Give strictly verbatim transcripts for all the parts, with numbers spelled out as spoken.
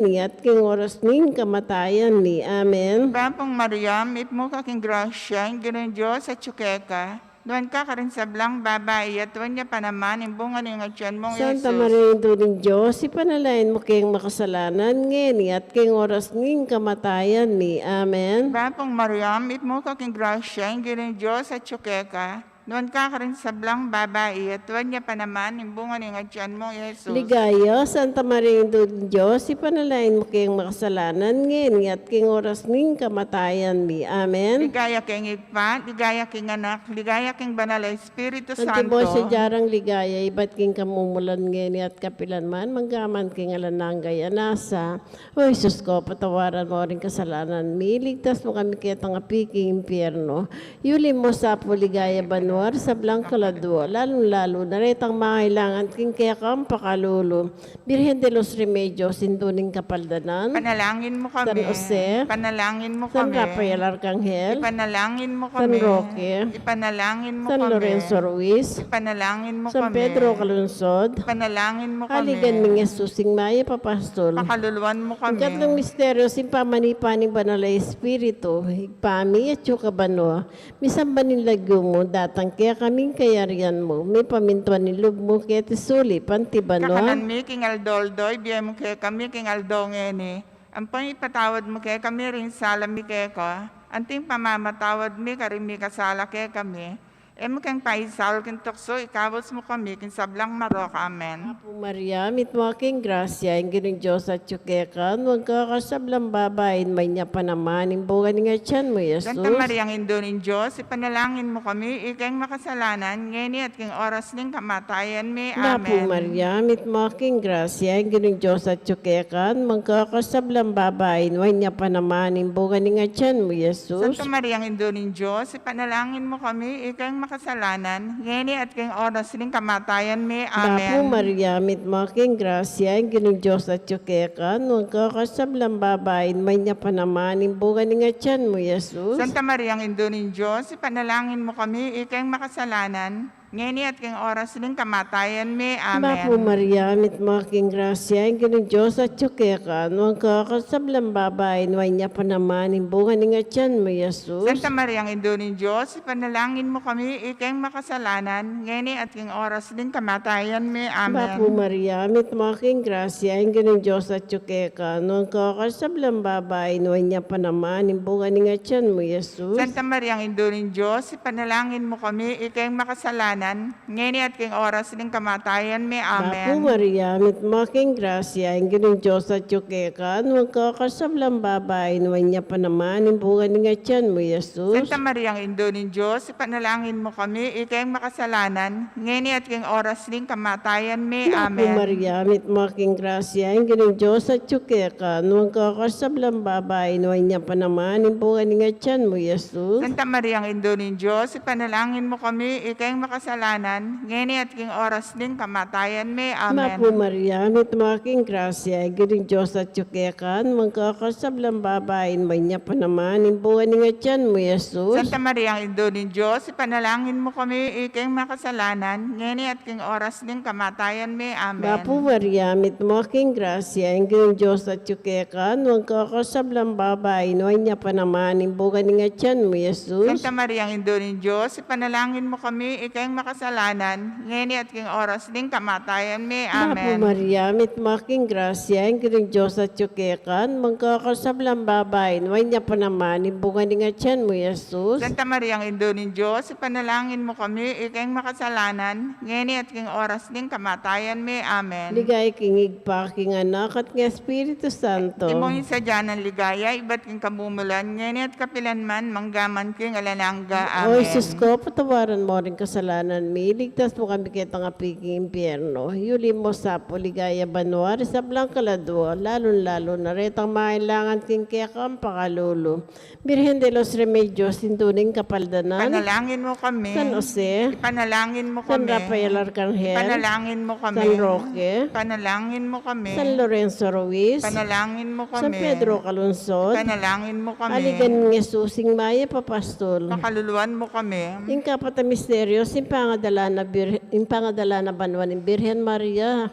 at king oras ning kamatayan mi. Amen. Bapung Maria, mitmu ka king grasya, ing Ginung Dios atyu keka. Nuan ka karing sablang babai, at nuan ya pa naman ing bunga ning atyan mung Santa Jesus. Maria, Indu ning Dios, ipanalangin mu keng makasalanan, ngeni at king oras ning kamatayan mi. Amen. Bapung Maria, mitmu ka king grasya, ing Ginung Dios atyu keka. Nuan ka karing sablang babai, at nuan ya pa naman ing bunga ning atyan mung Jesus. Ligaya, Santa Maria, Indu ning Dios, ipanalangin mu keng makasalanan, ngeni at king oras ning kamatayan mi. Amen. Ligaya king Ibpa, ligaya king Anak, ligaya king Banal a Espiritu Santo. Antimo sadya rang ligaya, ibat king kamumulan, ngeni at kapilan man, manggaman king alang angga. Nasa, O Jesus ko, patawaran mu ring kasalanan mi, iligtas mu kami ketang api king impyerno. Yuli mu sa pu king ligaya banua ring sablang kaladua, lalung-lalu na retang mangailangan king kekang pakalulu. Birhen de los Remedios, Indu ning Kapaldanan. Ipanalangin mu kami. San Jose. Ipanalangin mu kami. San Rafael Arcangel. Ipanalangin mu kami. San Roque. Ipanalangin mu kami. San Lorenzo Ruiz. Ipanalangin mu kami. San Pedro Calungsod. Ipanalangin mu kami. Aligan ming Jesus ing mayap a pastul. Pakaluluan mu kami. Ing katlung misteryo, ing pamanipa ning Banal a Espiritu. Ibpa mi, atyu ka banua. Misamban ing lagyu mu, datang kekami ing kayarian mu, mipamintuan ing lub mu keti sulip anti banua. Kakanan mi king aldo-aldo, ibie mu kekami king aldo ngeni. Ampon ipatawad mu kekami ring sala mi keka, anti ing pamamatawad mi karing mikasala kekami. E mu ke paisaul king tuksu, ikabus mu kami king sablang marok. Amen. Bapu Maria, mitmu ka king grasya, ing Ginung Dios atyu keka, nuan ka karing sablang babai, nuan ya pa naman ing bunga ning atyan mu, Jesus. Santa Maria, Indu ning Dios, ipanalangin mu kami, ikeng makasalanan, ngeni at king oras ning kamatayan mi. Amen. Bapu Maria, mitmu ka king grasya, ing Ginung Dios atyu keka, nuan ka karing sablang babai, nuan ya pa naman ing bunga ning atyan mu, Jesus. Santa Maria, Indu ning Dios, ipanalangin mu kami, ikeng makasalanan, ngeni at king oras ning kamatayan mi. Amen. Bapu Maria, mitmu ka king grasya, ing Ginung Dios atyu keka, nuan ka karing sablang babai, nuan ya pa naman ing bunga ning atyan mu, Jesus. Santa Maria, Indu ning Dios, ipanalangin mu kami, ikeng makasalanan, ngeni at king oras ning kamatayan mi. Amen. Bapu Maria, mitmu ka king grasya, ing Ginung Dios atyu keka, nuan ka karing sablang babai, nuan ya pa naman ing bunga ning atyan mu, Jesus. Santa Maria, Indu ning Dios, ipanalangin mu kami, ikeng makasalanan, ngeni at king oras ning kamatayan mi. Amen. Bapu Maria, mitmu ka king grasya, ing Ginung Dios atyu keka, nuan ka karing sablang babai, nuan ya pa naman ing bunga ning atyan mu, Jesus. Santa Maria, Indu ning Dios, ipanalangin mu kami, ikeng makasalanan, ngeni at king oras ning kamatayan mi. Amen. Bapu Maria, mitmu ka king grasya, ing Ginung Dios atyu keka, nuan ka karing sablang babai, nuan ya pa naman ing bunga ning atyan mu, Jesus. Santa Maria, Indu ning Dios, ipanalangin mu kami, ikeng makasalanan, ngeni at king oras ning kamatayan mi. Bapu Amen. Maria, mitmu ka king grasya, ing Ginung Dios atyu keka, nuan ka karing sablang babai, nuan ya pa naman ing bunga ning atyan mu, Jesus. Santa Maria, Indu ning Dios, ipanalangin mu kami, ikeng makasalanan, ngeni at king oras ning kamatayan mi. Amen. Bapu Maria, mitmu ka king grasya, ing Ginung Dios atyu keka, nuan ka karing sablang babai, nuan ya pa naman ing bunga ning atyan mu, Jesus. Santa Maria, Indu ning Dios, ipanalangin mu kami, ikeng makasalanan, ngeni at king oras ning kamatayan mi. Amen. Bapu Maria, mitmu ka king grasya, ing Ginung Dios atyu keka, nuan ka karing sablang babai, nuan ya pa naman ing bunga ning atyan mu, Jesus. Santa Maria, Indu ning Dios, ipanalangin mu kami, ikeng makasalanan, ngeni at king oras ning kamatayan mi. Amen. Bapu Maria, mitmu ka king grasya, ing Ginung Dios atyu keka, nuan ka karing sablang babai, nuan ya pa naman ing bunga ning atyan mu, Jesus. Santa Maria, Indu ning Dios, ipanalangin mu kami, ikeng makasalanan, ngeni at king oras ning kamatayan mi. Amen. Ligaya king Ibpa, king Anak, at king Espiritu Santo. Antimo ing sadya nang ligaya, ibat king kamumulan, ngeni at kapilan man, manggaman king alang angga. Amen. O Jesus ko, patawaran mu ring kasalanan mi, iligtas mu kami ketang api king impyerno. Yuli mu sa pu king ligaya banua ring sablang kaladua, lalung-lalu na retang mangailangan king kekang pakalulu. Birhen de los Remedios, Indu ning Kapaldanan. Ipanalangin mu kami. San Jose. Ipanalangin mu kami. San Rafael Arcangel. Ipanalangin mu kami. San Roque. Ipanalangin mu kami. San Lorenzo Ruiz. Ipanalangin mu kami. San Pedro Calungsod. Ipanalangin mu kami. Aligan ming Jesus ing mayap a pastul. Pakaluluan mu kami. Ing kapat a misteryo, ing pangadala na bir-, ing pangadala na banua ning Birhen Maria.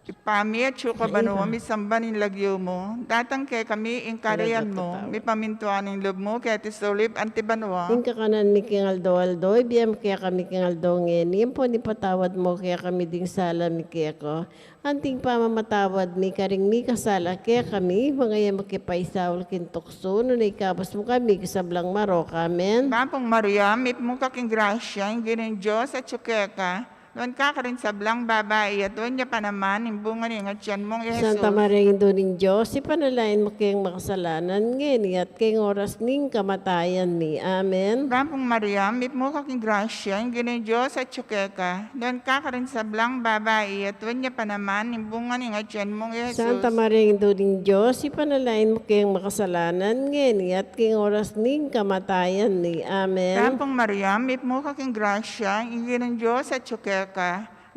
Ibpa mi, atsu ka banua, misamban ing lagyu mu, datang kekami ing kayarian mu, mipamintuan ing lub mu keti sulip anti banua. Ing kakanan mi king aldo-aldo ibie mu kekami king aldo ngeni, ampon ipatawad mu kekami ding sala mi keka, anti ing pamamatawad mi karing mikasala kekami, manga e mu ke paisaul king tuksu, nune ikabus mu kami king sablang marok. Amen. Bapu Maria, mitmu ka king grasya, ing Ginung Dios atyu keka, nuan ka karing sablang babai, at nuan ya pa naman ing bunga ning atian mung i Jesus. Santa Maria, Indu ning Dios, ipanalangin mu keng makasalanan, ngeni at keng oras ning kamatayan mi. Amen. Bapu Maria, mitmu ka king grasya, ing Ginung Dios atyu keka, nuan ka karing sablang babai, at nuan ya pa naman ing bunga ning atian mung i Jesus. Santa Maria, Indu ning Dios, ipanalangin mu keng makasalanan, ngeni at keng oras ning kamatayan mi. Amen. Bapu Maria, mitmu ka king grasya, ing Ginung Dios atyu keka,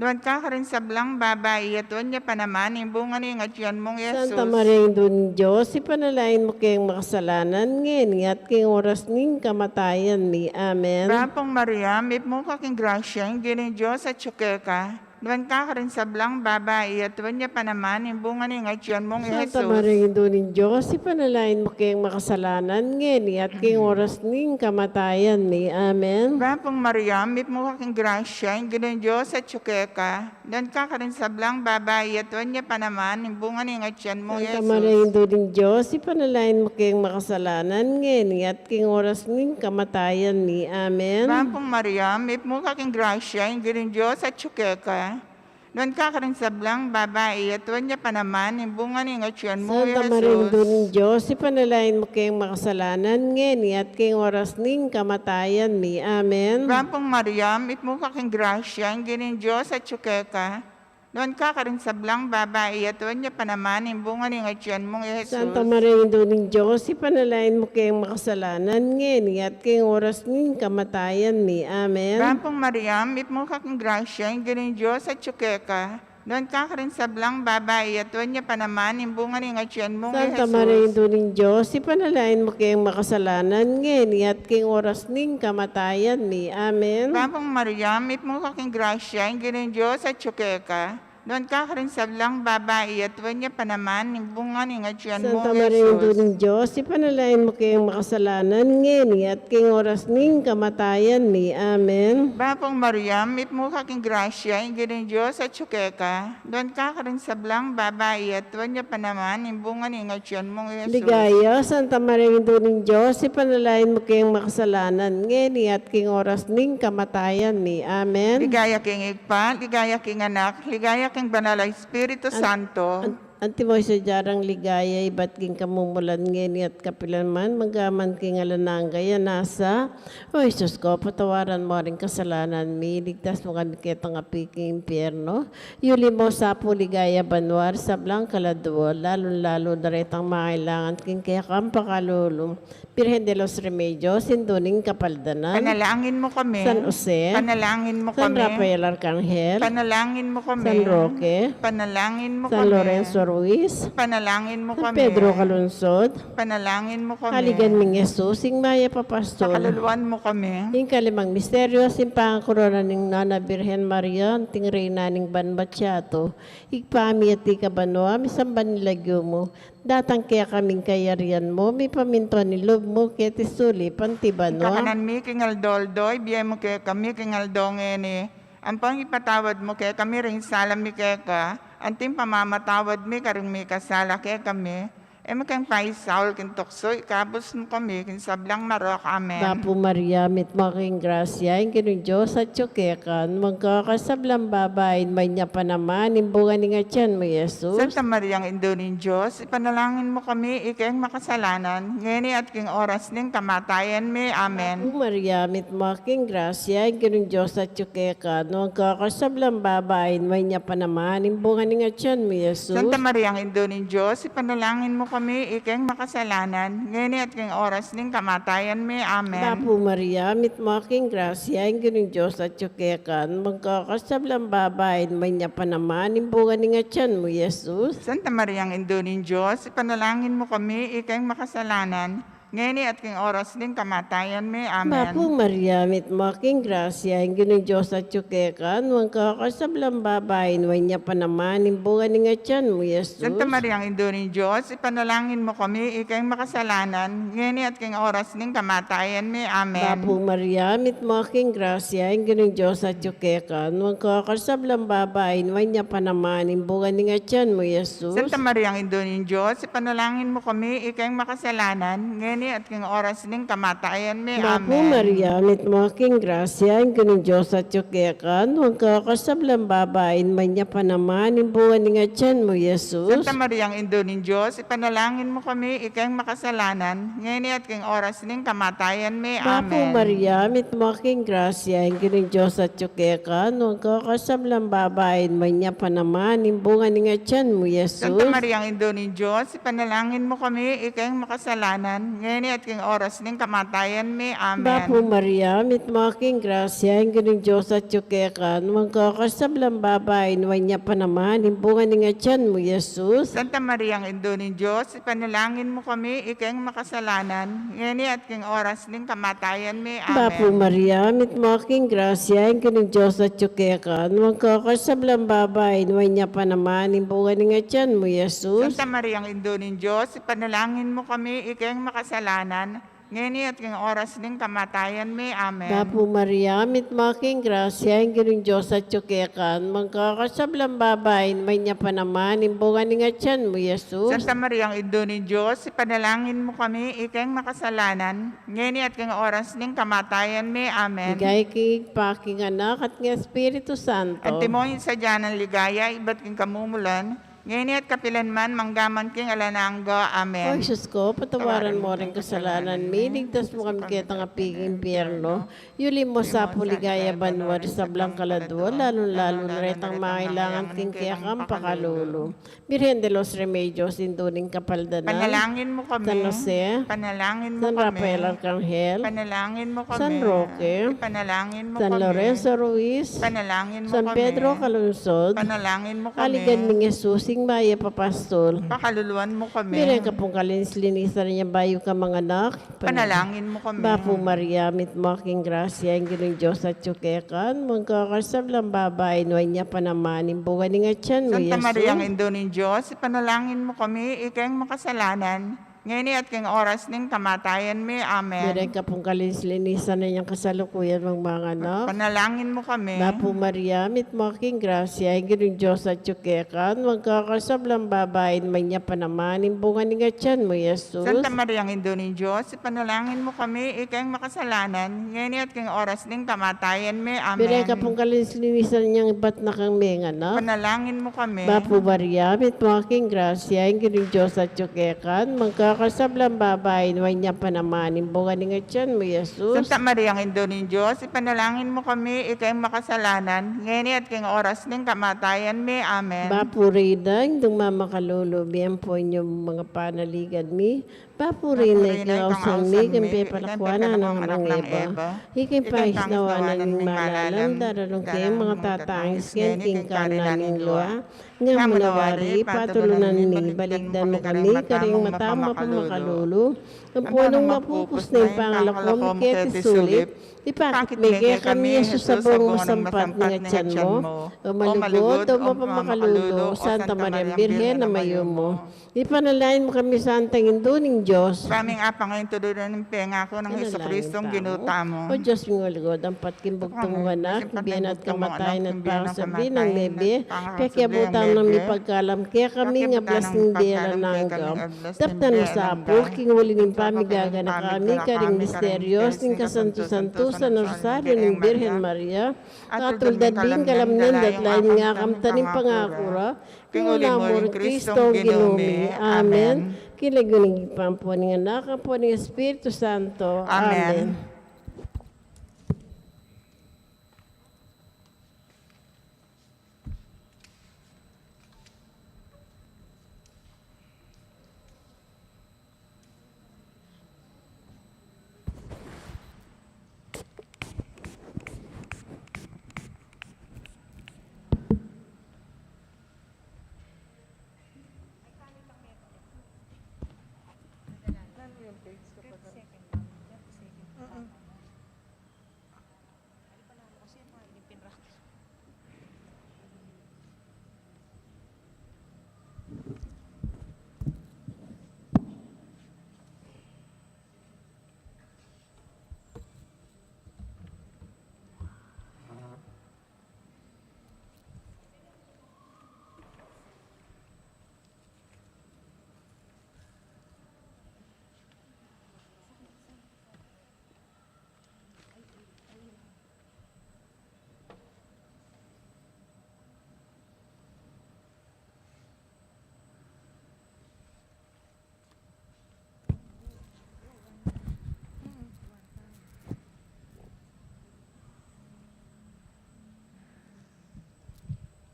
nuan ka karing sablang babai, at nuan ya pa naman ing bunga ning atian mung i Jesus. Santa Maria, Indu ning Dios, ipanalangin mu keng makasalanan, ngeni at keng oras ning kamatayan mi. Amen. Bapu Maria, mitmu ka king grasya, ing Ginung Dios atyu keka, nuan ka karing sablang babai, at nuan ya pa naman ing bunga ning atian mung i Jesus. Santa Maria, Indu ning Dios, ipanalangin mu keng makasalanan, ngeni at keng oras ning kamatayan mi. Amen. Bapu Maria, mitmu ka king grasya, ing Ginung Dios atyu keka, nuan ka karing sablang babai, at nuan ya pa naman ing bunga ning atian mung i Jesus. Santa Maria, Indu ning Dios, ipanalangin mu keng makasalanan, ngeni at keng oras ning kamatayan mi. Amen. Bapu Maria, mitmu ka king grasya, ing Ginung Dios atyu keka, nuan ka karing sablang babai, at nuan ya pa naman ing bunga ning atian mung i Jesus. Santa Maria, Indu ning Dios, ipanalangin mu keng makasalanan, ngeni at keng oras ning kamatayan mi. Amen. Bapu Maria, mitmu ka king grasya, ing Ginung Dios atyu keka, nuan ka karing sablang babai, at nuan ya pa naman ing bunga ning atian mung i Jesus. Santa Maria, Indu ning Dios, ipanalangin mu keng makasalanan, ngeni at keng oras ning kamatayan mi. Amen. Bapu Maria, mitmu ka king grasya, ing Ginung Dios atyu keka, nuan ka karing sablang babai, at nuan ya pa naman ing bunga ning atian mung i Jesus. Santa Maria, Indu ning Dios, ipanalangin mu keng makasalanan, ngeni at keng oras ning kamatayan mi. Amen. Bapu Maria, mitmu ka king grasya, ing Ginung Dios atyu keka, nuan ka karing sablang babai, at nuan ya pa naman ing bunga ning atian mung i Jesus. Santa Maria, Indu ning Dios, ipanalangin mu keng makasalanan, ngeni at keng oras ning kamatayan mi. Amen. Bapu Maria, mitmu ka king grasya, ing Ginung Dios atyu keka, nuan ka karing sablang babai, at nuan ya pa naman ing bunga ning atian mung i Jesus. Ligaya, Santa Maria, Indu ning Dios, ipanalangin mu keng makasalanan, ngeni at keng oras ning kamatayan mi. Amen. Ligaya king Ibpa, ligaya king Anak, ligaya king Banal a Espiritu Santo. An-, antimo ing sadya rang ligaya, ibat king kamumulan, ngeni at kapilan man, mangga man king alang angga. Nasa, O Jesus ko, patawaran mo ring kasalanan mi, iligtas mo kami ketang api king impyerno, yuli mo sa pu king ligaya banua ring sablang kaladua, lalung-lalu na retang mangailangan king kekang pakalulu. Birhen de los Remedios, Indu ning Kapaldanan. Panalangin mo kami. San Jose. Panalangin mo kami. San Rafael Arcangel. Panalangin mo kami. San Roque. Panalangin mo kami. San Lorenzo Ruiz. Panalangin mo kami. San Pedro Calungsod. Panalangin mo kami. Aligan ming Jesus, ing mayap a pastul. Pakaluluan mo kami. Ing kalimang misteryo, ing pangkorona ning Nuan a Birhen Maria, anting Reyna ning banua at yatu. Ibpa mi, atiu ka banua, misamban ing lagyu mu. Datang kekami ing kayarian mu, mipamintuan ing lub mu keti sulip anti banua. Ing kakanan mi king aldo-aldo ibie mu kekami king aldo ngeni. Ampon ipatawad mu kekami ring sala mi keka, anting pamamatawad mi karing mikasala kekami. E mu ke paisaul king tuksu, ikabus mu kami king sablang marok. Amen. Bapu Maria, mitmu ka king grasya, ing Ginung Dios atyu keka, nuan ka karing sablang babai, nuan ya pa naman ing bunga ning atian mu, Jesus. Santa Maria, Indu ning Dios, ipanalangin mu kami ikeng makasalanan, ngeni at king oras ning kamatayan mi. Amen. Bapu Maria, mitmu ka king grasya, ing Ginung Dios atyu keka, nuan ka karing sablang babai, nuan ya pa naman ing bunga ning atian mu, Jesus. Santa Maria, Indu ning Dios, ipanalangin mu kami ikeng makasalanan, ngeni at king oras ning kamatayan mi. Amen. Bapu Maria, mitmu ka king grasya, ing Ginung Dios atyu keka, nuan ka karing sablang babai, nuan ya pa naman ing bunga ning atian mu, Jesus. Santa Maria, Indu ning Dios, ipanalangin mu kami ikeng makasalanan, ngeni at king oras ning kamatayan mi. Amen. Bapu Maria, mitmu ka king grasya, ing Ginung Dios atyu keka, nuan ka karing sablang babai, nuan ya pa naman ing bunga ning atyan mu, Jesus. Santa Maria, Indu ning Dios, ipanalangin mu kami, ikeng makasalanan, ngeni at king oras ning kamatayan mi. Amen. Bapu Maria, mitmu ka king grasya, ing Ginung Dios atyu keka, nuan ka karing sablang babai, nuan ya pa naman ing bunga ning atyan mu, Jesus. Santa Maria, Indu ning Dios, ipanalangin mu kami, ikeng makasalanan, ngeni at king oras ning kamatayan mi. Bapu Amen. Maria, mitmu ka king grasya, ing Ginung Dios atyu keka, nuan ka karing sablang babai, nuan ya pa naman ing bunga ning atyan mu, Jesus. Santa Maria, Indu ning Dios, ipanalangin mu kami, ikeng makasalanan, ngeni at king oras ning kamatayan mi. Bapu Amen. Maria, mitmu ka king grasya, ing Ginung Dios atyu keka, nuan ka karing sablang babai, nuan ya pa naman ing bunga ning atyan mu, Jesus. Santa Maria, Indu ning Dios, ipanalangin mu kami, ikeng makasalanan, ngeni at king oras ning kamatayan mi. Amen. Bapu Maria, mitmu ka king grasya, ing Ginung Dios atyu keka, nuan ka karing sablang babai, nuan ya pa naman ing bunga ning atyan mu, Jesus. Santa Maria, Indu ning Dios, ipanalangin mu kami, ikeng makasalanan, ngeni at king oras ning kamatayan mi. Amen. Bapu Maria, mitmu ka king grasya, ing Ginung Dios atyu keka, nuan ka karing sablang babai, nuan ya pa naman ing bunga ning atyan mu, Jesus. Santa Maria, Indu ning Dios, ipanalangin mu kami, ikeng makasalanan, ngeni at king oras ning kamatayan mi. Amen. Bapu Maria, mitmu ka king grasya, ing Ginung Dios atyu keka, nuan ka karing sablang babai, nuan ya pa naman ing bunga ning atyan mu, Jesus. Santa Maria, Indu ning Dios, ipanalangin mu kami, ikeng makasalanan, ngeni at king oras ning kamatayan mi. Amen. Ibie ke ing Ibpa, king Anak, at king Espiritu Santo. Antimo ing sadya nang ligaya ibat king kamumulan, ngeni at kapilan man, mangga man king alang angga. Amen. O Jesus ko, patawaran mu ring kasalanan mi, iligtas mu kami ketang api king impyerno, yuli mu sa pu king ligaya banua ring sablang kaladua, lalung-lalu na retang mangailangan king kekang pakalulu. Birhen de los Remedios, Indu ning Kapaldanan. Panalangin mu kami. San Jose. Panalangin mu kami. San Rafael Arcangel. Panalangin mu kami. San Roque. Panalangin mu kami. San Lorenzo Ruiz. Panalangin mu kami. San Pedro Calungsod. Panalangin mu kami. Aligan ming Jesus, ing mayap a pastul. Pakaluluan mu kami. Birhen ka pung kalinis-linisan inyang bayu kang manganak. Panalangin mu kami. Bapu Maria, mitmu ka king grasya, ing Ginung Dios atyu keka, nuan ka karing sablang babai, nuan ya pa naman ing bunga ning atyan mu, Santa Jesus. Maria, Indu ning Dios, ipanalangin mu kami, ikeng makasalanan, ngeni at king oras ning kamatayan mi. Amen. Birhen ka pung kalinis-linisan inyang kasalukuyan mang manganak. Panalangin mu kami. Bapu Maria, mitmu ka king grasya, ing Ginung Dios atyu keka, nuan ka karing sablang babai, nuan ya pa naman ing bunga ning atyan mu, Jesus. Santa Maria, Indu ning Dios, ipanalangin mu kami, ikeng makasalanan, ngeni at king oras ning kamatayan mi. Amen. Birhen ka pung kalinis-linisan inyang ibat na kang menganak. Panalangin mu kami. Bapu Maria, mitmu ka king grasya, ing Ginung Dios atyu keka, nuan ka karing sablang babai, nuan ya pa naman ing bunga ning atyan mu, Jesus. Santa Maria, Indu ning Dios, ipanalangin mu kami, ikeng makasalanan, ngeni at king oras ning kamatayan mi. Amen. Bapu Reyna, Indung mamakalulu, bie ampon ing manga panaligan mi. Bapu Reyna, ikang ausan mi, ikang pepalakuan nang anak nang Eva, ikang pangisnawan ning malalam, daraun ke ing manga tatangis keni king kanan ning lua. Nga mu na wari, patulunan mi, balikdan mu kami karing mata mung mapamakalulu, ampon nung mapupus na ing pangalakom keti sulip, ipakit me kekami i Jesus a bunga ning sampat ning atyan mu. O malugud, o mapamakalulu, Santa Maria Birhen a mayumu. Ipanalangin mu kami, Santang Indu ning Dios. Ibpa ming Apa, ing tudu ning pengaku nang Jesucristo, Ginu tamu. O Dios ming malugud, ampat king bugtung mung anak, king bie na at kamatayan at pangasubli nang mebie, pekiabutan nang mipagkalam kekami ing ablas ning bie alang angga. Daptan mu sa pu king uli ning pamigaganaka mi karing misterios ning kasantu-santusan a Rosario ning Birhen Maria, atul da ding kalam neng datlain nga kamtan ning pangaku ra, king uli mu ring Kristong Ginu mi. Amen. King lagyu ning Ibpa, ampon ning Anak, ampon ning Espiritu Santo. Amen.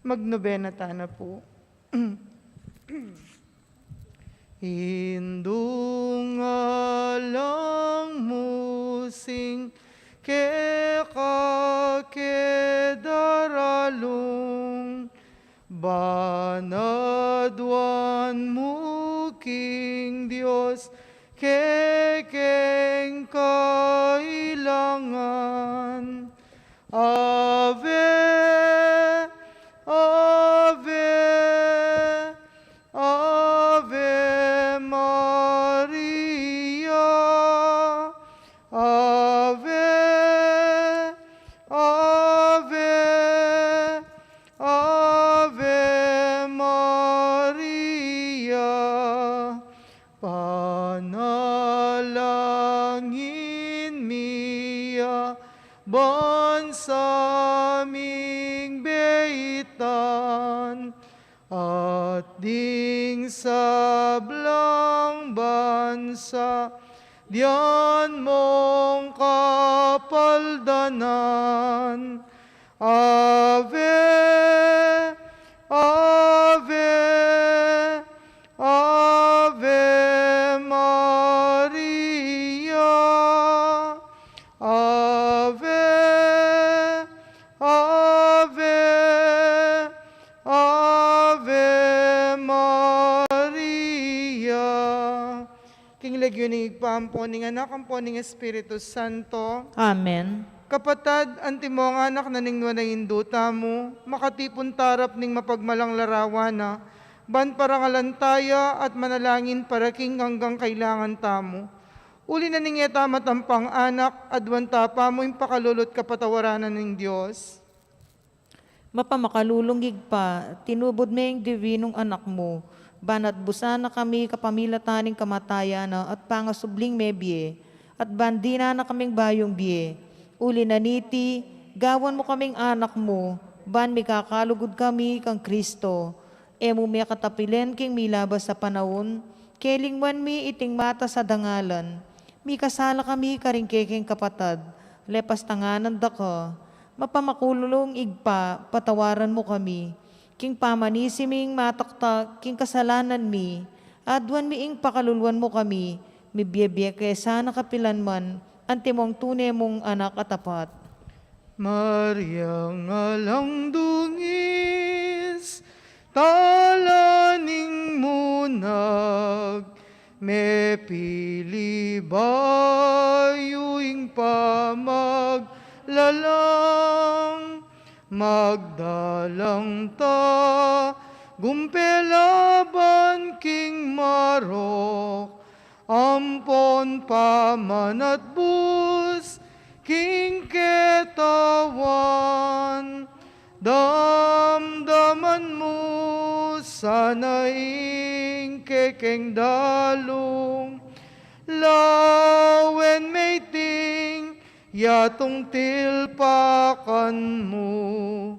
Magnobena tana pu. Indung alang musing keka ke daralung, ban aduan mu king Dios kekeng kailangan. Ave, Ave, Ave Maria. Ave, Ave, Ave Maria. Panalangin mi ya ban sa ming beitan, at ding sablang bansa dian mong kapaldanan. Ave, Ave, Ave Maria. Ave, Ave, Ave Maria. King lagyu ning Ibpa, ampo ning Anak, ampo ning Espiritu Santo. Amen. Kapatad, antimong anak na ning nuan a indu tamu, makatipun tarap ning mapagmalang larawan na, ban parangalan taya at manalangin para king anggang kailangan tamu. Uli na ning e ta matampang anak, aduan ta pa mu ing pakalulu at kapatawaran na ning Dios. Mapamakalulung Ibpa, tinubud me ing Divinung Anak mu, ban atbusan na kami kapamilatan ning kamatayan na at pangasubling mebie, at ban dinan na kaming bayung bie. Uli na niti, gawan mu kaming anak mu, ban mikakalugud kami kang Kristo. E mu mi katapilen king milabas a panaun, kelingwan mi iting matas a dangalan. Mikasala kami karing kekeng kapatad, lepas tanganan da ka. Mapamakalulung Ibpa, patawaran mu kami. King pamanisi ming mataktak king kasalanan mi, aduan mi ing pakaluluan mu kami, mibie-bie ke sana kapilan man, antimong tune mung anak a tapat. Mariang alang dungis, tala ning munag, mepili bayu ing pamaglalang, magdalang ta gumpe laban king marok, ampon pamanatbus king ketawan. Damdaman mu sana ing kekeng dalung, lawen me iting yatung tilpakan mu.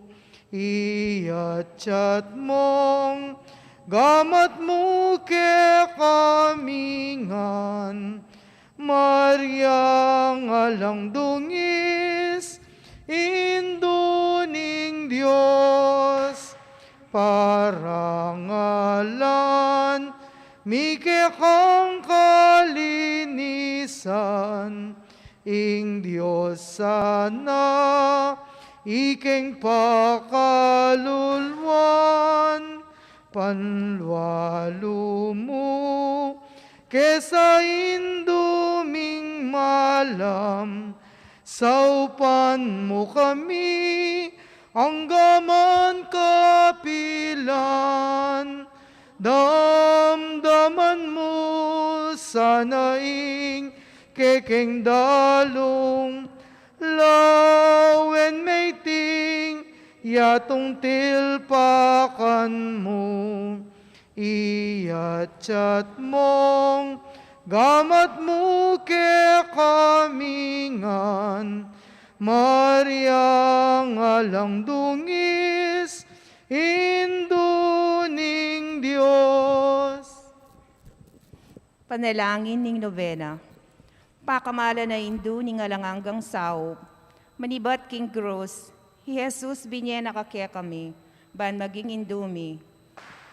Iyatyat mung gamat mu kekami ngan, Mariang alang dungis, Indu ning Dios. Parangalan mi kekang kalinisan, ing Dios sana ikeng pakaluluan. Panlualu mu ke sa Indu ming malam, saupan mu kami anggaman kapilan. Damdaman mu sana ing kekeng dalung, lawen me iting yatung tilpakan mu. Iyatyat mung gamat mu kekami ngan, Mariang alang dungis, Indu ning Dios. Panalangin ning Novena. Pakamalan a Indu ning alang anggang saup, manibat king krus, i Jesus binye na ka kekami, ban maging indu mi.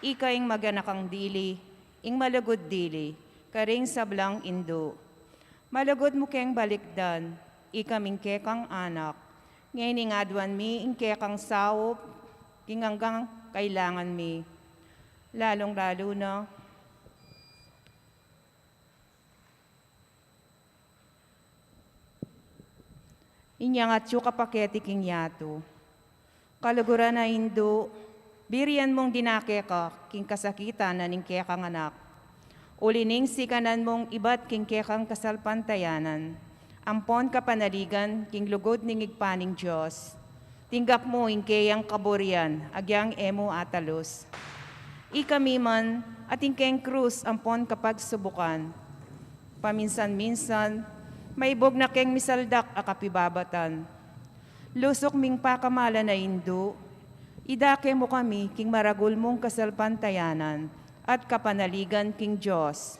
Ika ing maganakang dili, ing malugud dili, karing sablang indu. Malugud mu keng balikdan, ikaming kekang anak. Ngeni aduan mi ing kekang saup, king anggang kailangan mi. Lalung-lalu na, inyang atyu ka pa keti king yatu. Kaluguran a indu, birian mung dinake ka king kasakitan na ning kekang anak. Uli ning sikanan mung ibat king kekang kasalpantayanan, ampon kapanaligan king lugud ning Ibpa ning Dios. Tinggap mu ing keyang kaburian, agyang e mu atalus. Ikami man, atin keng krus ampon kapagsubukan. Paminsan-minsan, maibug na keng misaldak a kapibabatan. Lusuk ming pakamalan a indu, idake mu kami king maragul mung kasalpantayanan at kapanaligan king Dios.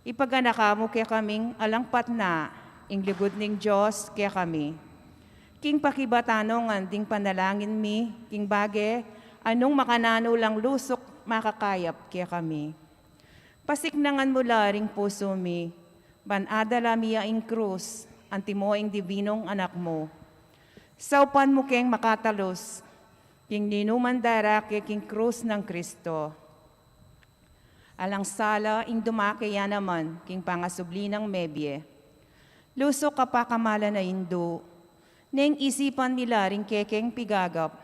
Ipaganaka mu kekaming alang patna ing lugud ning Dios kekami. King pakibatan no ngan ding panalangin mi, king bage a nung makananu lang lusuk makakayap kekami. Pasiknangan mu la ring pusu mi, ban adala mi ya ing krus, antimo ing dibinung anak mu. Saupan mu keng makatalus, king ninuman darake king krus nang Kristo. Alang sala ing dumake ya naman king pangasubli nang mebie. Lusuk a pakamalan a indu, neng isipan mi la ring kekeng pigagap,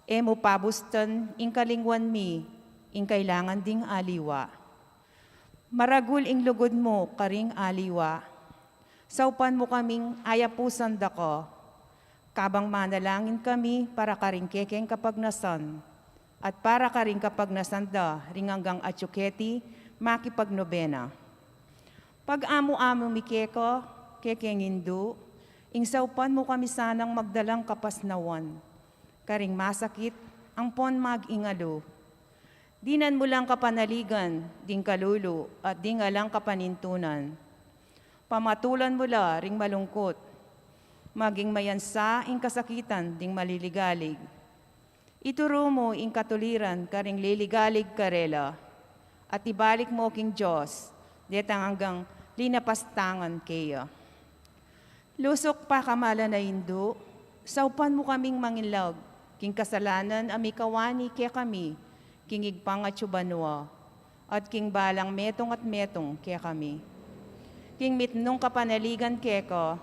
e mu pabustan ing kalingwan mi, ing kailangan ding aliwa. Maragul ing lugud mu karing aliwa. Saupan mu kaming ayapusan da ka. Kabang manalangin kami para karing kekeng kapagnasan, at para karing kapagnasan da ring anggang atyu keti makipagnobena. Pag-amu-amu mi keka, kekeng indu, ing saupan mu kami sanang magdalang kapasnawan karing masakit ampon mag-ingalu. Dinan mu lang kapanaligan ding kalulu at ding alang kapanintunan. Pamatulan mu la ring malungkut. Maging mayansa ing kasakitan ding maliligalig. Ituru mu ing katuliran karing liligalig karela, at ibalik mu king Dios detang anggang linapastangan keya. Lusuk pakamalan a indu, saupan mu kaming manginlag king kasalanan a mikawani kekami king Ibpang atyu banua, at king balang metung at metung kekami. King mitmung kapanaligan keka,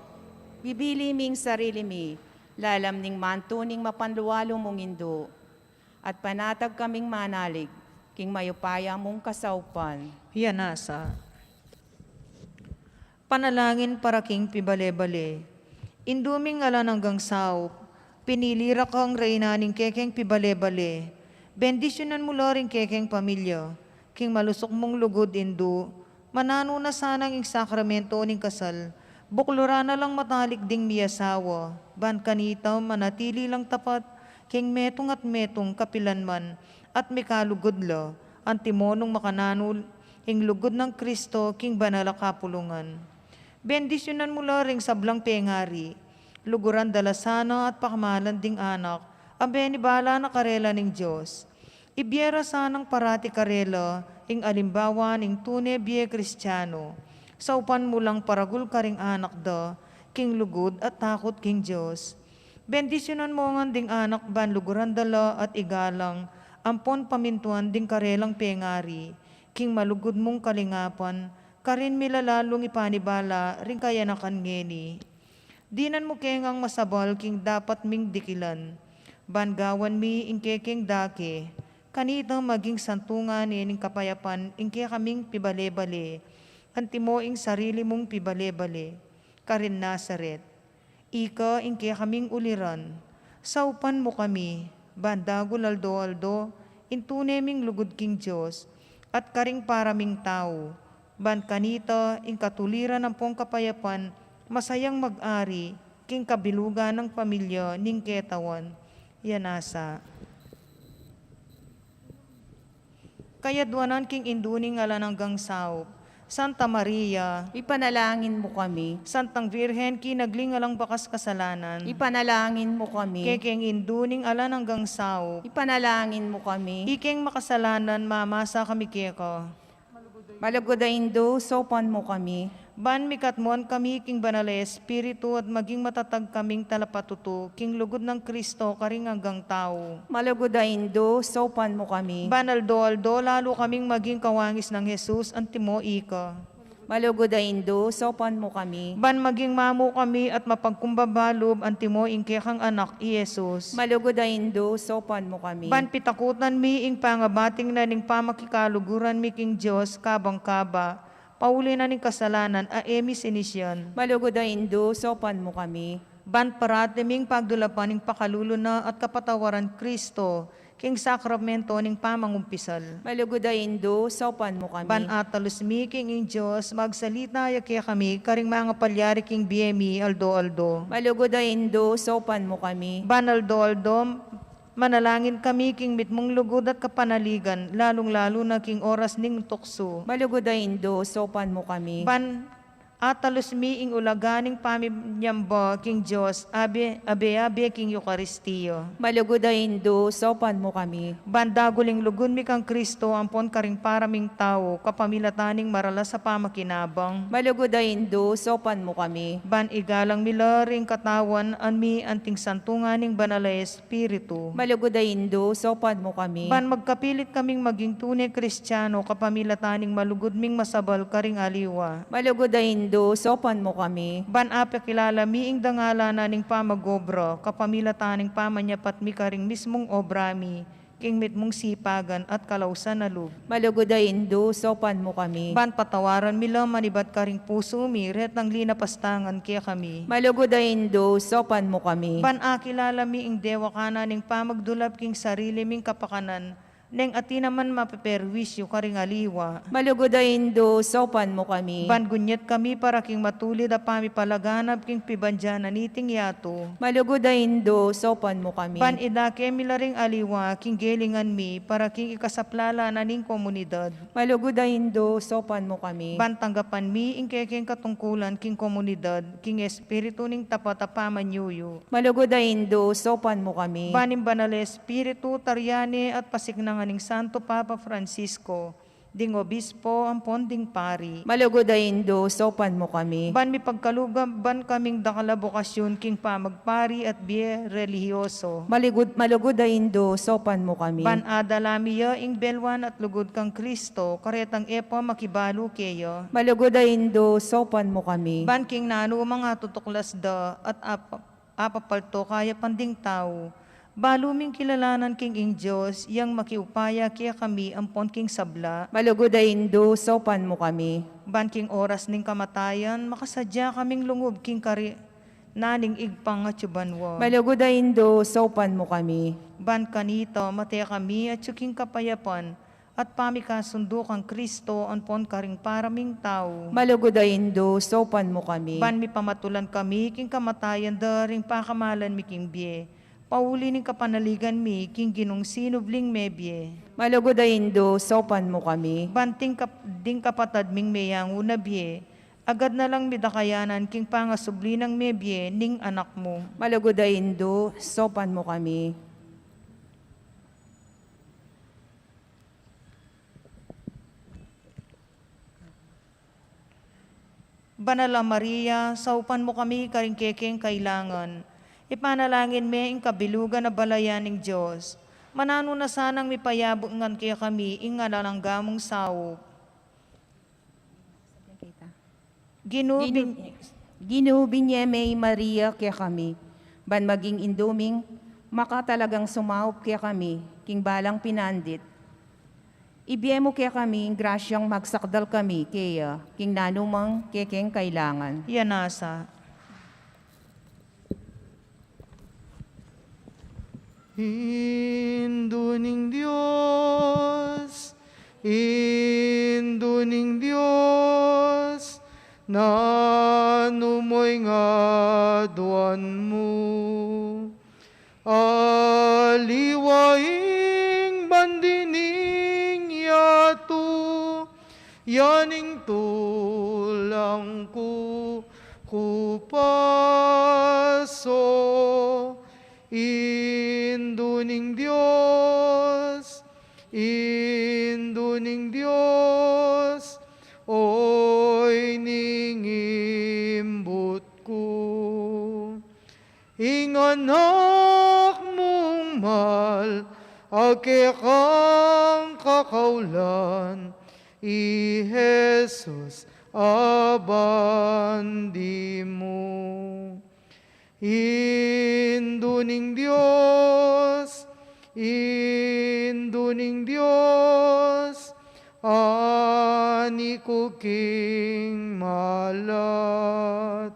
bibili ming sarili mi lalam ning mantu ning mapanlualu mung indu, at panatag kaming manalig king mayupaya mung kasaupan. Yan nasa. Panalangin para king pibale-bale. Indu ming alang anggang saup, pinili ra kang reyna ning kekeng pibale-bale. Bendisyunan mu la ring kekeng pamilya king malusuk mung lugud, indu. Mananu na sanang ing sakramento ning kasal, bukluran na lang matalik ding miasawa, ban kanita manatili lang tapat king metung at metung kapilan man, at mikalugud la, antimo nung makananu ing lugud nang Kristo king banal a kapulungan. Bendisyunan mu la ring sablang pengari, luguran da la sana at pakamalan ding anak a benibala na karela ning Dios. Ibie ra sanang parati karela ing alimbawa ning tune bie Kristiano. Saupan mu lang paragul karing anak da king lugud at takut king Dios. Bendisyunan mu ngan ding anak ban luguran da la at igalang ampon pamintuan ding karelang pengari king malugud mung kalingapan, karin milalalung ipanibala ring kayanakan ngeni. Dinan mu ke ngang masabal king dapat ming dikilan, ban gawan mi ing kekeng dake, kanita maging santungan ne ning kapayapan ing kekaming pibale-bale, antimo ing sarili mung pibale-bale, karin Nazaret. Ika ing kekaming uliran, saupan mu kami, ban dagul aldo-aldo, ing tune ming lugud king Dios, at karing para ming tau, ban kanita ing katuliran ampong kapayapan, masayang mag-ari, king kabilugan nang pamilya ning ketawan. Yan nasa. Kayaduanan king indu ning alang anggang saup, Santa Maria, ipanalangin mu kami. Santang Virgen, kinagli ning alang bakas kasalanan, ipanalangin mu kami. Kekeng Indu ning alang anggang saup, ipanalangin mu kami. Ikeng makasalanan, mamasa kami keka. Malugud a Indu, saupan mu kami. Ban mikatmuan kami king Banal a Espiritu at maging matatag kaming talapatutu king lugud nang Kristo karing anggang tau. Malugud a Indu, saupan mu kami. Ban aldo-aldo lalu kaming maging kawangis nang Jesus antimo ika. Malugud a Indu, saupan mu kami. Ban maging mamu kami at mapagkumbaba lub antimo ing kekang Anak, i Jesus. Malugud a Indu, saupan mu kami. Ban pitakutan mi ing pangabating na ning pamakikaluguran mi king Dios kabang kaba, pauli na ning kasalanan a e mi sinisian. Malugud a Indu, saupan mu kami. Ban parati ming pagdulapan ing pakalulu na at kapatawaran Kristo king sakramento ning pamangumpisal. Malugud a Indu, saupan mu kami. Ban atalus mi king ing Dios, magsalita ya kekami karing mangapalyari king bie mi aldo-aldo. Malugud a Indu, saupan mu kami. Ban aldo-aldo manalangin kami king mitmung lugud at kapanaligan, lalung-lalu na king oras ning tuksu. Malugud a Indu, saupan mu kami. Ban atalus mi ing ulaga ning pamanyamba king Dios, abe, abe-abe king Eukaristia. Malugud a Indu, saupan mu kami. Ban dagul ing lugud mi kang Kristo ampon karing para ming tau, kapamilatan ning maralas a pamakinabang. Malugud a Indu, saupan mu kami. Ban igalang mi la ring katawan a mi anting santungan ning Banal a Espiritu. Malugud a Indu, saupan mu kami. Ban magkapilit kaming maging tune Kristiano kapamilatan ning malugud ming masabal karing aliwa. Malugud a Indu, saupan mu kami. Ban apakilala mi ing dangalan na ning pamag-obra kapamilatan ning pamanyapat mi karing mismung obra mi king mitmung sipagan at kalausan a lub. Malugud a Indu, saupan mu kami. Ban patawaran mi la manibat karing pusu mi retang linapastangan kekami. Malugud a Indu, saupan mu kami. Ban akilala mi ing dewakan na ning pamagdulap king sarili ming kapakanan neng atin a man mapeperwisyu karing aliwa. Malugud a Indu, saupan mu kami. Ban gunyat kami para king matulid a pamipalaganap king pibandian na niting yatu. Malugud a Indu, saupan mu kami. Ban idake mi la ring aliwa king gelingan mi para king ikasaplala na ning komunidad. Malugud a Indu, saupan mu kami. Ban tanggapan mi ing kekeng katungkulan king komunidad king espiritu ning tapat a pamanyuyu. Malugud a Indu, saupan mu kami. Ban ing Banal a Espiritu tarian ne at pasiknangan ning Santo Papa Francisco, ding obispo ampon ding pari. Malugud a Indu, saupan mu kami. Ban mipagkaluban kaming dakal a bokasyun king pamagpari at bie relihiyoso. Malugud, malugud a Indu, saupan mu kami. Ban adala mi ya ing belwan at lugud kang Kristo karetang e pa makibalu keya. Malugud a Indu, saupan mu kami. Ban king nanu mang atutuklas da at ap- apapalto kayapan ding tau, balu ming kilalanan king ing Dios yang makiupaya kekami ampon king sabla. Malugud a Indu, saupan mu kami. Ban king oras ning kamatayan makasadya kaming lungub king kari na ning Ibpang atyu banua. Malugud a Indu, saupan mu kami. Ban kanita mate kami atyu king kapayapan at pamikasundu kang Kristo ampon karing para ming tau. Malugud a Indu, saupan mu kami. Ban mipamatulan kami king kamatayan da ring pakamalan mi king bie, pauli ning kapanaligan mi king Ginung sinubling mebie. Malugud a Indu, saupan mu kami. Ban ding kap-, ding kapatad ming meyangu na bie, agad na lang midakayanan king pangasubli nang mebie ning Anak mu. Malugud a Indu, saupan mu kami. Banal a Maria, saupan mu kami karing kekeng kailangan. Ipanalangin me ing kabilugan a balayan ning Dios. Mananu na sanang mipayabut ngan kekami ing alang angga mung saup. Ginu, Ginu, bin- Ginu, binie me i Maria kekami, ban maging indu ming makatalagang sumaup kekami king balang pinandit. Ibie mu kekami ing grasyang magsakdal kami keya king nanumang kekeng kailangan. Iya nasa. Indu ning Dios, Indu ning Dios, nanu mo ing aduan mu? Aliwa ing bandi ning yatu, Yan ing tulang ku, ku paso, Indu ning Dios, Indu ning Dios, oy ning imbut ku. Ing anak mung mal, a kekang kakaulan, i Jesus a bandi mu. Indu ning Dios, Indu ning Dios, ani ku king malat.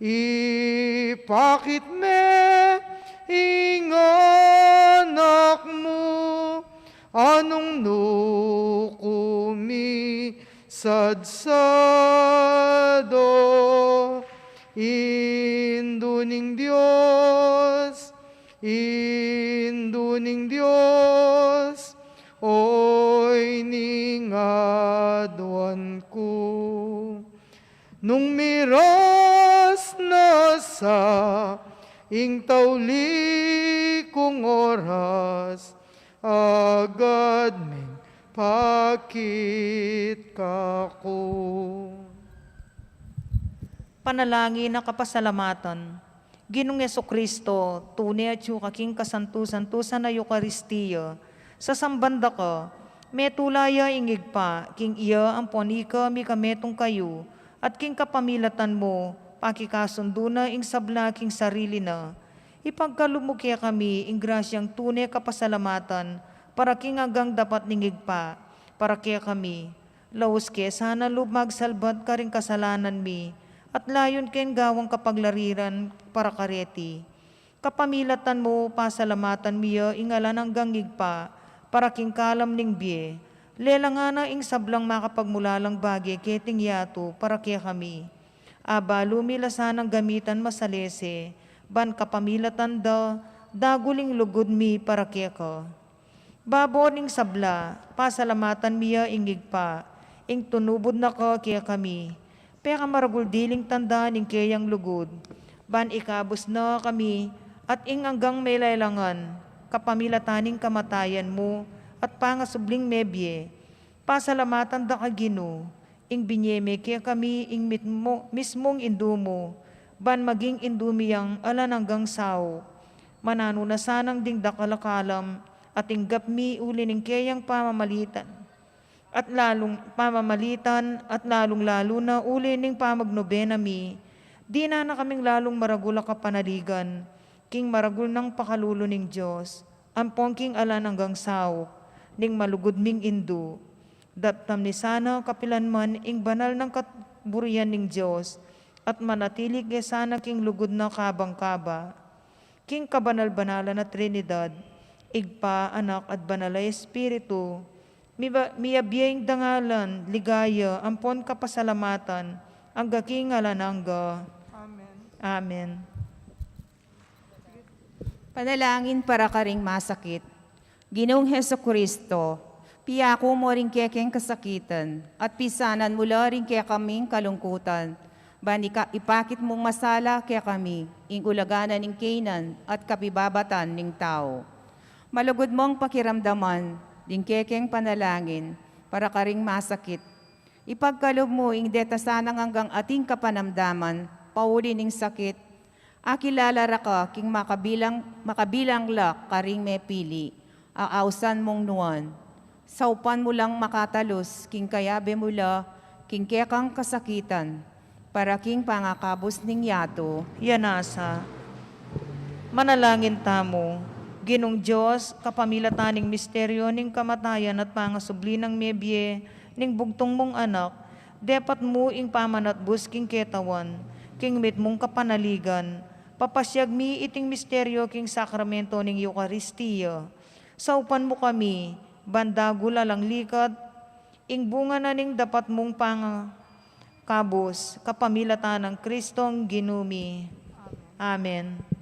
Ipakit me ing anak mu, a nung nu ku misadsado. Indu ning Dios, Indu ning Dios, oy ning aduan ku. Nung miras na sa ing tauli kung oras, agad meng pakit kaku. Panalangin a kapasalamatan. Ginung Jesucristo, tune atyu ka king kasantu-santusan a Eukaristia, sasamban da ka, metula ya ing Ibpa, king iya ampon ika mikametung kayu, at king kapamilatan mu, pakikasundu na ing sabla king sarili na. Ipagkalub mu kekami ing grasyang tune kapasalamatan, para king anggang dapat ning Ibpa, para kekami. Laus ke sana lub magsalbat karing kasalanan mi, at layun keng gawang kapaglariran para kareti. Kapamilatan mu, pasalamatan mi ya ing alang anggang Ibpa, para king kalam ning bie. Lelangan na ing sablang makapagmulalang bage keting yatu para kekami. Abalu mi la sanang gamitan masalese, ban kapamilatan da, dagul ing lugud mi para keka. Babo ning sabla, pasalamatan mi ya ing Ibpa, ing tunubud na ka kekami. Pekamaragul diling tanda ning keyang lugud, ban ikabus na kami, at ing anggang melailangan, kapamilatan ning kamatayan mu, at pangasubling mebie. Pasalamatan da ka, Ginu, ing binie me kekami ing mitmu-, mismung Indu mu, ban maging Indu mi yang alang anggang saup. Mananu na sanang ding dakal a kalam, at tinggap mi uli ning keyang pamamalitan, at lalung pamamalitan, at lalung-lalu na uli ning pamagnobena mi, dinan na kaming lalung maragul a kapanaligan, king maragul nang pakalulu ning Dios, ampon king alang anggang saup, ning malugud ming Indu. Daptan mi sana kapilan man ing banal nang kaburian ning Dios, at manatili ke sana king lugud na kabang kaba. King kabanal-banalan a Trinidad, Ibpa, Anak, at Banal a Espiritu, miba-, miyabie ing dangalan, ligaya, ampon kapasalamatan, angga king alang angga. Amen. Amen. Panalangin para karing masakit. Ginung Jesucristo, piyaku mu ring kekeng kasakitan, at pisanan mu la ring kekaming kalungkutan, ban ika-, ipakit mung masala kekami, ing ulaga na ning kaynan at kapibabatan ning tau. Malugud mung pakiramdaman, ding kekeng panalangin, para karing masakit. Ipagkalub mu ing deta sanang anggang ating kapanamdaman, pauli ning sakit, akilala ra ka king makabilang, makabilang la karing mepili, a ausan mung nuan. Saupan mu lang makatalus, king kayabe mu la, king kekang kasakitan, para king pangakabus ning yatu. Yanasa. Manalangin tamu. Ginung Dios, kapamilatan ning misteryo ning kamatayan at pangasubli nang mebie, ning bugtung mung Anak, depat mu ing pamanatbus king ketawan, king mitmung kapanaligan, papasiag mi iting misteryo king sakramento ning Eukaristia. Saupan mu kami, ban dagul alang likat, ing bunga na ning dapat mung pangakabus, kapamilatan nang Kristong Ginu mi. Amen.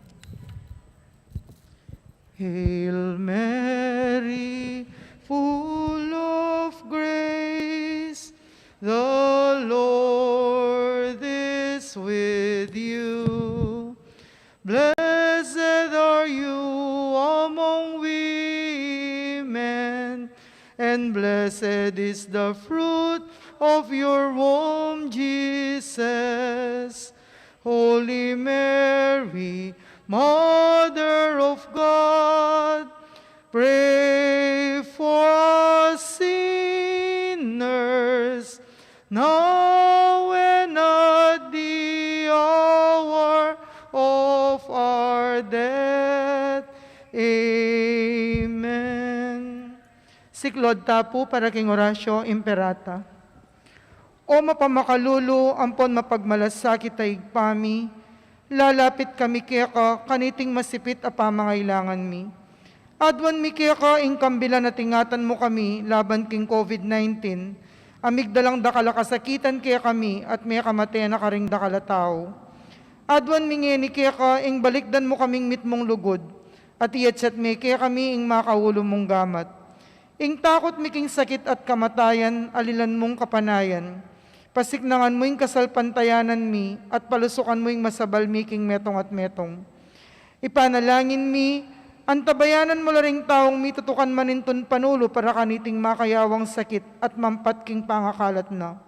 Hail Mary, full of grace, The Lord is with you. Blessed are you among women, and blessed is the fruit of your womb, Jesus. Holy Mary, Mother of God, pray for us sinners, now and at the hour of our death. Amen. Siklaud ta pu para king Oratio Imperata. O mapamakalulu ampon mapagmalasakit a Ibpa mi, lalapit kami keka kaniting masipit a pamangailangan mi. Aduan mi keka ing kambilan at ingatan mu kami laban king COVID nineteen, a migdalang dakal a kasakitan kekami at mekamate na karing dakal a tau. Aduan mi ngeni keka ing balikdan mu kaming mitmung lugud, at iyatyat me kekami ing makaulu mung gamat. Ing takut mi king sakit at kamatayan, alilan mung kapanayan. Pasiknangan mu ing kasalpantayanan mi, at palusukan mu ing masabal mi king metung at metung. Ipanalangin mi, antabayanan mu la ring taung mitutukan manintun panulu para kaniting makayawang sakit at mampat king pangakalat na.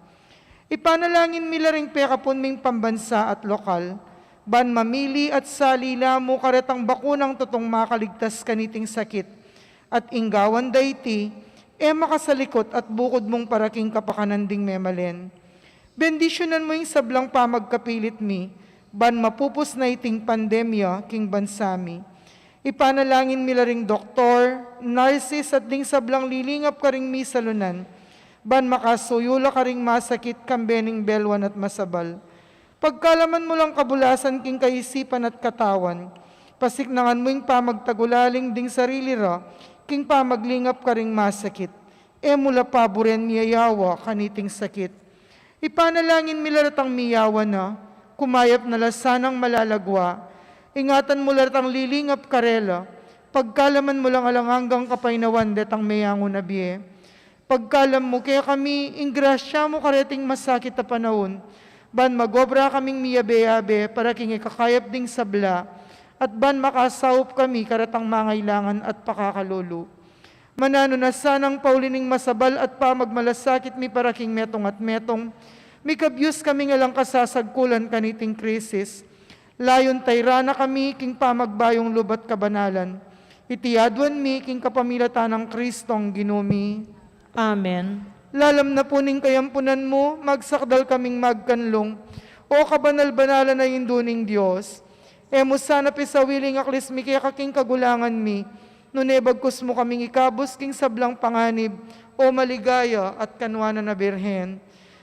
Ipanalangin mi la ring pekapun ming pambansa at lokal, ban mamili at salila mu karetang bakunang tutung makaligtas kaniting sakit, at ing gawan da iti, e makasalikut at bukud mung para king kapakanan ding memalen. Bendisyunan mu ing sablang pamagkapilit mi, ban mapupus na iting pandemya king bansa mi. Ipanalangin mi la ring doktor, narsis, at ding sablang lilingap karing misalunan, ban makasuyu la karing masakit kambe ning belwan at masabal. Pagkalaman mu lang kabulasan king kaisipan at katawan, pasiknangan mu ing pamagtagulaling ding sarili ra king pamaglingap karing masakit. E mu la paburen miyayawa kaniting sakit. Ipanalangin mi la retang miyawa na, kumayap na la sanang malalagua. Ingatan mu la retang lilingap karela, pagkalaman mu lang alang anggang kapaynawan detang meyangu na bie. Pagkalam mu kekami, ing grasya mu kareting masakit a panaun, ban magobra kaming miyabe-yabe para king ikakayap ding sabla, at ban makasaup kami karetang mangailangan at pakakalulu. Mananu na sanang pauli ning masabal at pamagmalasakit mi para king metung at metung, mikabyus kaming alang kasasagkulan kaniting krisis. Layun tayran na kami king pamagbayung lub at kabanalan. Iti aduan mi king kapamilatan nang Kristong Ginu mi. Amen. Lalam na pu ning kayampunan mu, magsakdal kaming magkanlung, O kabanal-banalan a Indu ning Dios. E mu sana pisawili ing aklis mi keka king kagulangan mi, nune bagkus mu kaming ikabus king sablang panganib, O maligaya at kanuanan a Birhen.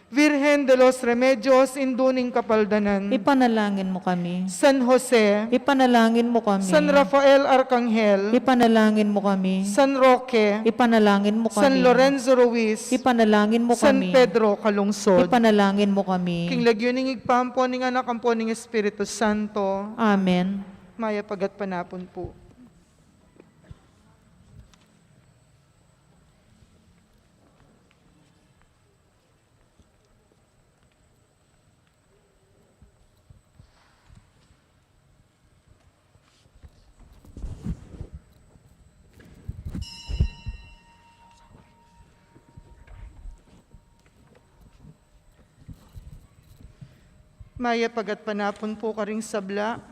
Virgen de los Remedios, Indu ning Kapaldanan. Ipanalangin mu kami. San Jose. Ipanalangin mu kami. San Rafael Arkanghel. Ipanalangin mu kami. San Roque. Ipanalangin mu kami. San Lorenzo Ruiz. Ipanalangin mu kami. San Pedro Calungsod. Ipanalangin mu kami. King lagyu ning Ibpa, ampo ning Anak, ampo ning Espiritu Santo. Amen. Mayap a gatpanapun pu. Mayap a gatpanapun pu karing sabla.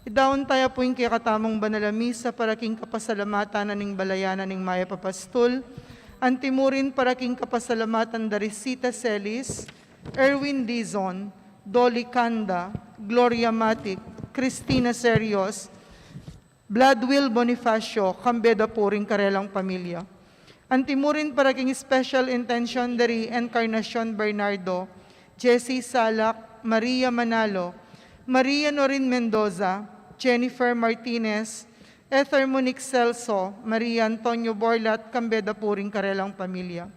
Idaun taya pu ing kekatamung banal a misa para king kapasalamatan na ning balayan na ning mayap a pastul. Antimurin para king kapasalamatan da Risita Celis, Erwin Dizon, Dolly Canda, Gloria Matic, Cristina Serios, Bladwil Bonifacio, kambe da pu ring karelang pamilya. Antimurin para king special intention da ri Encarnacion Bernardo, Jessie Salak, Maria Manalo, Maria Norin Mendoza, Jennifer Martinez, Ether Monique Celso, Maria Antonio Borlat, kambe da pu ring karelang pamilya.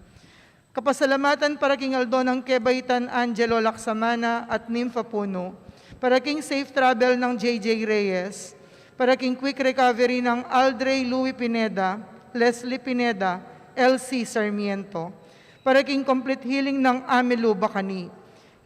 Kapasalamatan para king aldo nang kebaitan Angelo Laksamana at Nympha Puno, para king safe travel nang J J Reyes, para king quick recovery nang Aldrey Louis Pineda, Leslie Pineda, L C Sarmiento, Para king complete healing nang amiluba kani.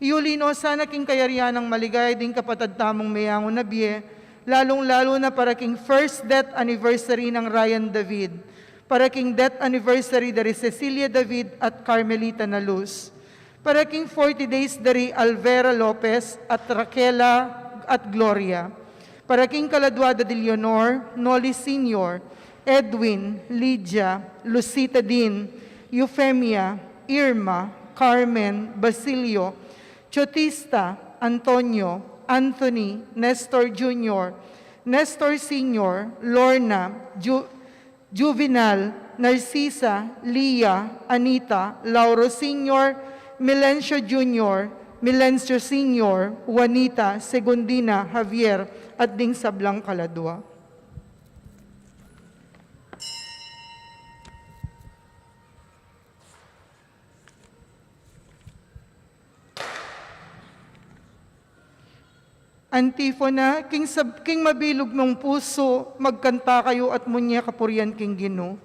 Iuli no sana king kayarian nang maligaya ding kapatad tamung meyangu na bie, lalung-lalu na para king first death anniversary nang Ryan David, para king death anniversary dari Cecilia David at Carmelita Naluz, para king forty days dari Alvera Lopez at Raquela at Gloria, para king kaladua da di Leonor, Noli Senior, Edwin, Lydia, Lucita Dean, Eufemia, Irma, Carmen, Basilio, Chotista, Antonio, Anthony, Nestor Junior, Nestor Senior, Lorna, Ju-, Juvenal, Narcisa, Lia, Anita, Lauro Senior, Milencio Junior, Milencio Senior, Juanita, Segundina, Javier, at ding sablang kaladua. Antifona, king sab-, king mabilug mung pusu, magkanta kayu at munye kapurian king Ginu.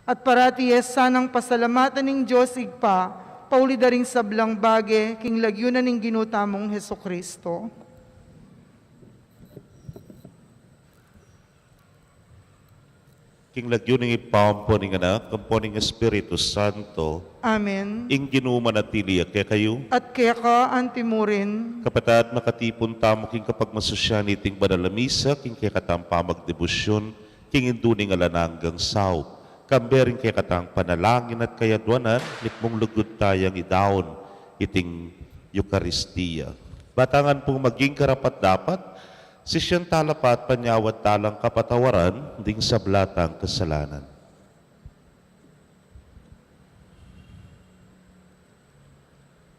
At parati ye sanang pasalamatan ning Dios Ibpa, pauli da ring sablang bage, king lagyu na ning Ginu tamung Jesucristo. King lagyu ning Ibpa, ampo ning Anak, ampo ning Espiritu Santo. Amen. Ing Ginu manatili ya kekayu. At keka antimurin. Kapatad, makatipun tamu king kapagmasusyan iting banal a misa, king kekatang pamagdebosyun, king Indu ning alang anggang saup. Kambe ring kekatang panalangin at kayadwanan, mitmung lugud tayang idaun iting Eukaristia. Bata ngan pung maging karapat-dapat, sisian tala pa at panyawad talang kapatawaran ding sabla tang kasalanan.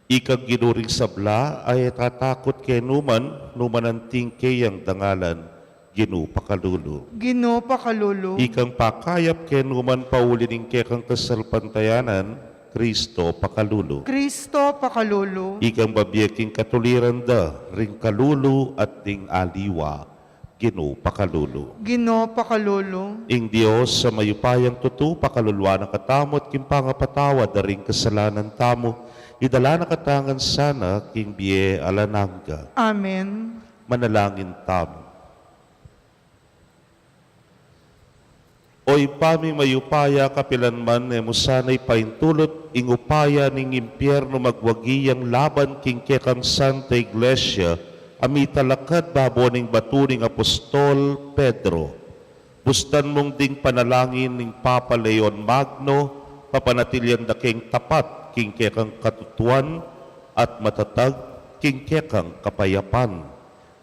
Ikang Ginu ring sabla, a e tatakut kenuman, numan anting keyang dangalan, Ginu pakalulu. Ginu pakalulu. Ikang pakayap kenuman pauli ning kekang kasalpantayanan, Kristo pakalulu. Kristo pakalulu. Ikang babie king katuliran da ring kalulu at ding aliwa, Ginu pakalulu. Ginu pakalulu. Ing Dios a mayupayang tutu pakaluluan na katamu at king pangapatawad da ring kasalanan tamu, idala na katamu ngan sana king bie alang angga. Amen. Manalangin tamu. O Ibpa ming mayupaya, kapilan man e mu sana ipaintulut ing upaya ning impiernu magwagi yang laban king kekang Santa Iglesia a mitalakad babo ning batu ning apostol Pedro. Bustan mung ding panalangin ning Papa Leon Magno, papanatilian da keng tapat king kekang katutuan at matatag king kekang kapayapan.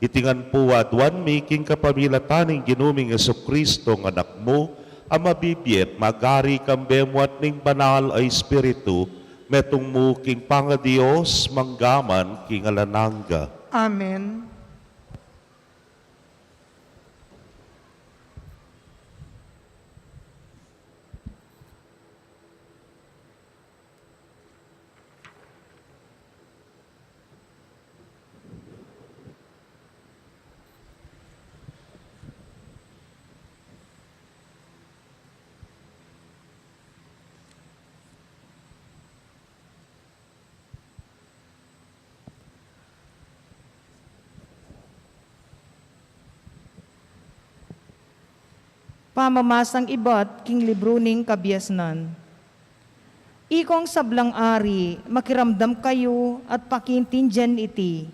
Iti ngan pu aduan mi king kapamilatan ning Ginu ming Jesucristo, a Anak mu, a mabibie at magari kambe mu at ning Banal a Espiritu, metung mu king pangaDios, mangga man king alang angga. Amen. Pamamasang ibat king libru ning Kabiasnan. Ikong sablang ari, makiramdam kayu at pakiintindian iti.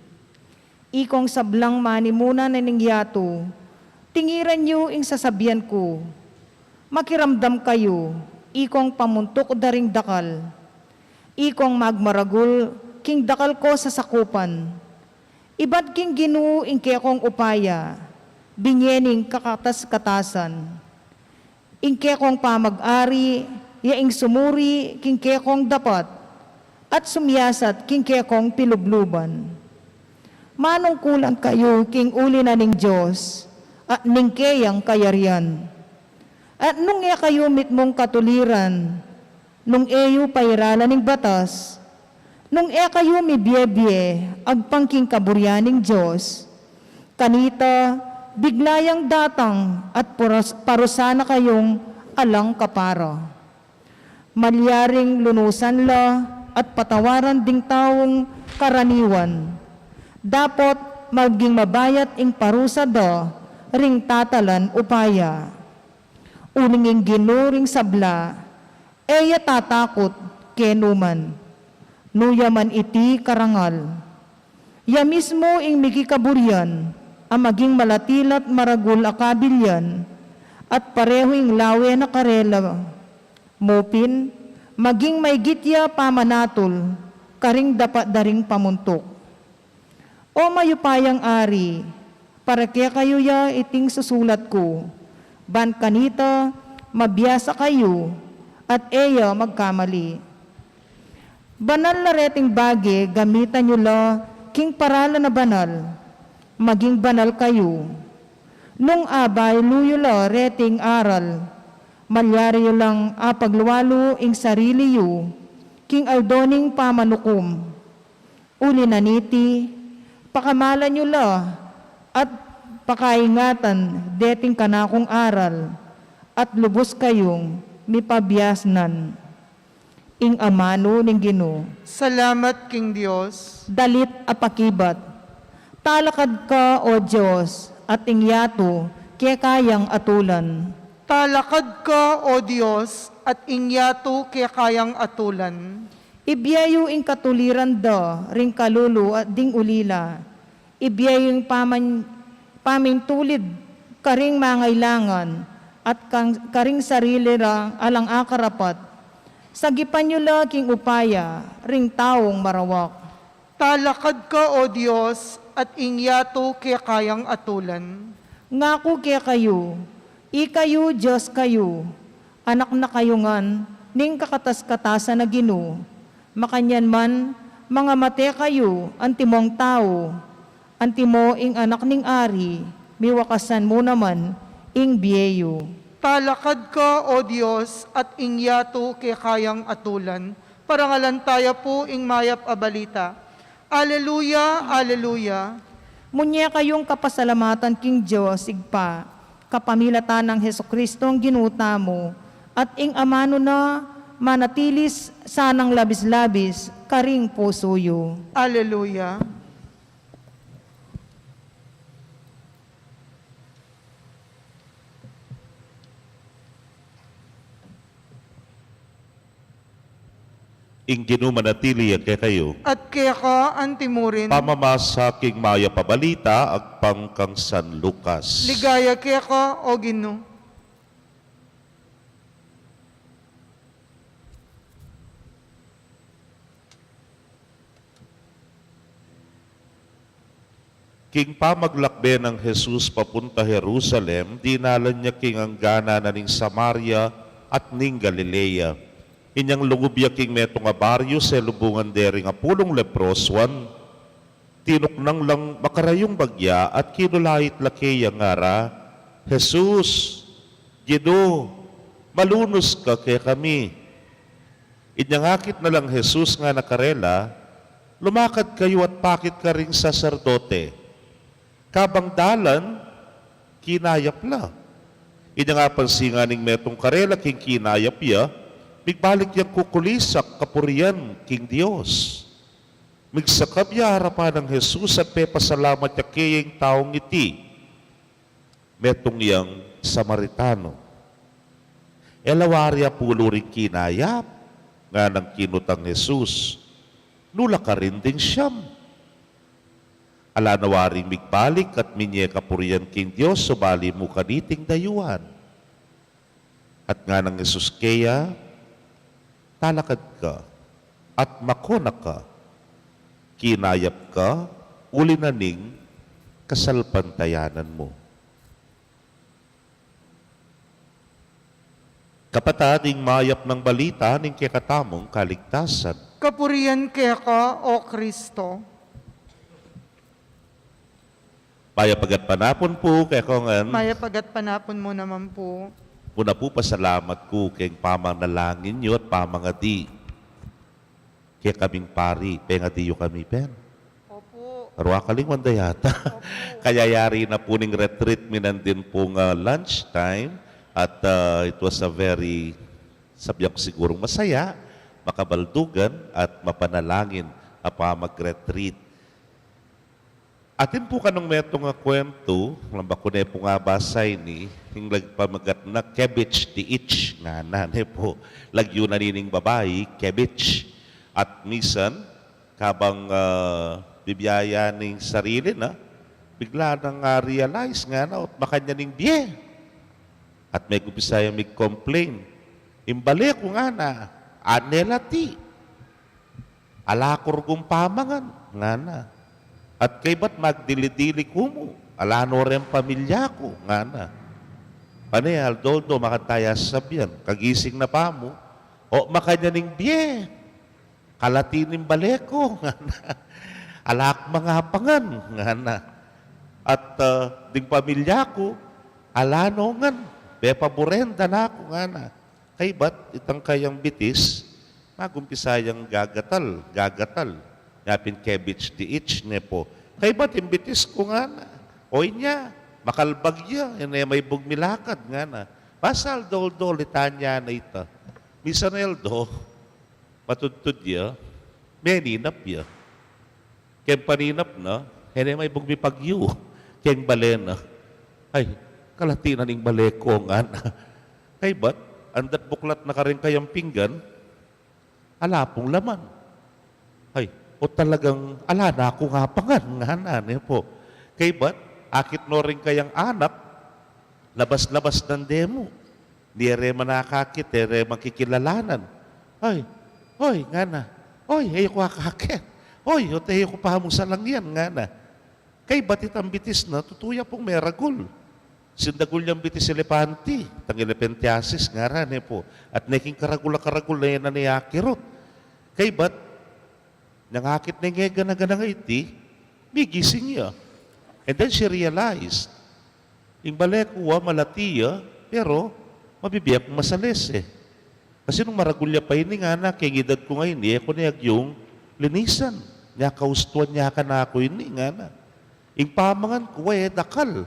Ikong sablang manimuna na ning yatu, tingiran yu ing sasabian ku. Makiramdam kayu, ikong pamuntuk da ring dakal. Ikong magmaragul king dakal kong sasakupan. Ibat king Ginu ing kekong upaya, binye ning kakatas-katasan. Ing kekong pamag-ari, ya ing sumuri king kekong dapat, at sumiyasat king kekong pilubluban. Manungkulan kayu king uli na ning Dios, at ning keyang kayarian. At nung e kayu mitmung katuliran, nung e yu pairalan ing batas, nung e kayu mibie-bie agpang king kaburian ning Dios, kanita bigla yang datang at parusa-, parusa na kayung alang kapara. Malyaring lunusan la at patawaran ding taung karaniwan. Dapot maging mabayat ing parusa da ring tatalan upaya. Uling ing Ginu ring sabla, e ya tatakut kenu man, nu ya man iti karangal. Ya mismu ing miki kaburian a maging malatilat maragul a kabilyan, at parehu ing lawe na karela. Mupin, maging maigit ya pamanatul karing dapat da ring pamuntuk. O mayupayang ari, para kekayu ya iting susulat ku, ban kanita mabiasa kayu at e ya magkamali. Banal la reting bage gamitan yu la king paralan a banal, maging banal kayu. Nung abaylu yu la reting aral, malyari yu lang apaglwalu ing sarili yu king aldo ning pamanukum. Uli na niti, pakamalan yu la at pakaingatan deting kanakung aral, at lubus kayung mipabiasnan. Ing amanu ning Ginu. Salamat king Dios. Dalit a pakibat. Talakad ka, O Dios, at ing yatu keka yang atulan. Talakad ka, O Dios, at ing yatu keka yang atulan. Ibie yu ing katuliran da ring kalulu at ding ulila. Ibie yu ing paman-, pamintulid karing mangailangan at kang-, karing sarili ra alang akarapat. Sagipan yu la king upaya ring taung marawak. Talakad ka, O Dios, at ing yatu keka yang atulan. Ngaku kekayu, ikayu Dios kayu, anak na kayu ngan ning kakatas-katasan a Ginu. Makanyan man, mangamate kayu antimong tau, antimo ing anak ning ari, miwakasan mu naman ing bie yu. Talakad ka, O Dios, at ing yatu keka yang atulan. Parangalan taya pu ing mayap a balita. Aleluya, aleluya. Munye kayung kapasalamatan king Dios Ibpa, kapamilatan nang Jesucristo a Ginu tamu, at ing amanu na manatili sanang labis-labis karing pusu yu. Aleluya. Ing Ginu manatili ya kekayu. At keka antimurin. Pamamasa king mayap a balita agpang kang San Lucas. Ligaya keka, O Ginu. King pamaglakbe nang Jesus papunta Jerusalem, dinalan ya king angganan na ning Samaria at ning Galilea. Inyang lungub ya king metung a baryu, selubungan de ring apulung leprosuan. Tinuknang lang makarayung bagya at kinulait la keya ngara, "Jesus, Ginu, malunus ka kekami." Inyang akit na lang Jesus ngana karela, "Lumakad kayu at pakit karing saserdote." Kabang dalan, kinayap la. Inyang apansin ning metung karela king kinayap ya, migbalik yang kukulisak kapurian king Dios. Migsakab ya arapan nang Jesus at pepasalamat ya kaya ing taung iti. Metung yang Samaritano. E la wari apulu ring kinayap, nganang kinutang Jesus, "Nu la karin ding siam?" Ala na waring migbalik at minye kapurian king Dios subali mu kaniting dayuan. At nganang Jesus keya, "Talakad ka, at makona ka, kinayap ka, uli na ning kasalpantayanan mu." Kapatad, ing mayap nang balita ning kekatamung kaligtasan. Kapurian keka, O Kristo. Mayap a gatpanapun pu kekongan. Mayap a gatpanapun mu naman pu. Muna pu pasalamat ku keng pamanalangin yu at pamangadi kekaming pari, pengadi yu kami, pen. Opo. Arwa kaling wanda yata. Opo. Kayayari na pu ning retreat mi nandin pung lunch time at, ah, it was a very Sabian ku sigurung masaya, makabaldugan, at mapanalangin a pamag-retreat. Atin pu kanung metung a kuwentu, nung baku ne pung abasa ini, ing lagyu pamagat na Kebich Diich, ngana ne pu. Lagyu na nining babai, Kebich. At misan, kabang, ah, bibie ya ning sarili na, bigla nang, ah, realize, ngana, ot makanyan ing bie. At megumpisa yang mig-complain. Ing bale ku, ngana, ane lati. Ala ku rugung pamangan, ngana. At kaybat magdili-dili ku mu, ala no reng pamilya ku, ngana. Pane, aldo-aldo, makanyan ya sasabian, kagising na pamu, o makanyan ing bie, kalati ning bale ku, ngana. Ala kung mangapangan, ngana. At, ah, ding pamilya ku, ala no ngan, pepaburen da na ku, ngana. Kaybat, itang kayang bitis, magumpisa yang gagatal, gagatal. Nya pin Kebich Diich ne pu. Kaybat ing bitis ku, ngana. O inya, makalbag ya, e ne maibug milakad, ngana. Basta aldo-aldo, litanya na ita. Misan aldo, matudtud ya, meninap ya. Keng paninap na, e ne maibug mipagyu keng bale na. Ay, kalati na ning bale ku, ngana. Kaybat, andat buklat na karing kayang pinggan, ala pung laman. Ay, o talagang ala na kung apangan, ngana ne pu. Kaybat, akit no ring kayang anak, labas-labas nang demu. Ni e re man akakit, e re man kikilalanan. Oy, oy, ngana. Oy, e ku akakit. Oy, ot e ku pamu salangyan, ngana. Kaybat itang bitis na, tutu ya pung meragul. Sindagul yang bitis elepanti, itang elephantiasis, ngaran ne pu. At ne king karagul a karagul na e na ne akirut. Kaybat, nung akit ne ing gana-ganang iti, migising ya. And then she realized, ing bale ku wa, malati ya, pero mabibie kung masalese. Kasi nung maragul ya pa ini, ngana, keng edad ku ngeni, e ku ne agyung linisan. Nya kaustuan ya kanaku ini, ngana. Ing pamangan ku, e dakal.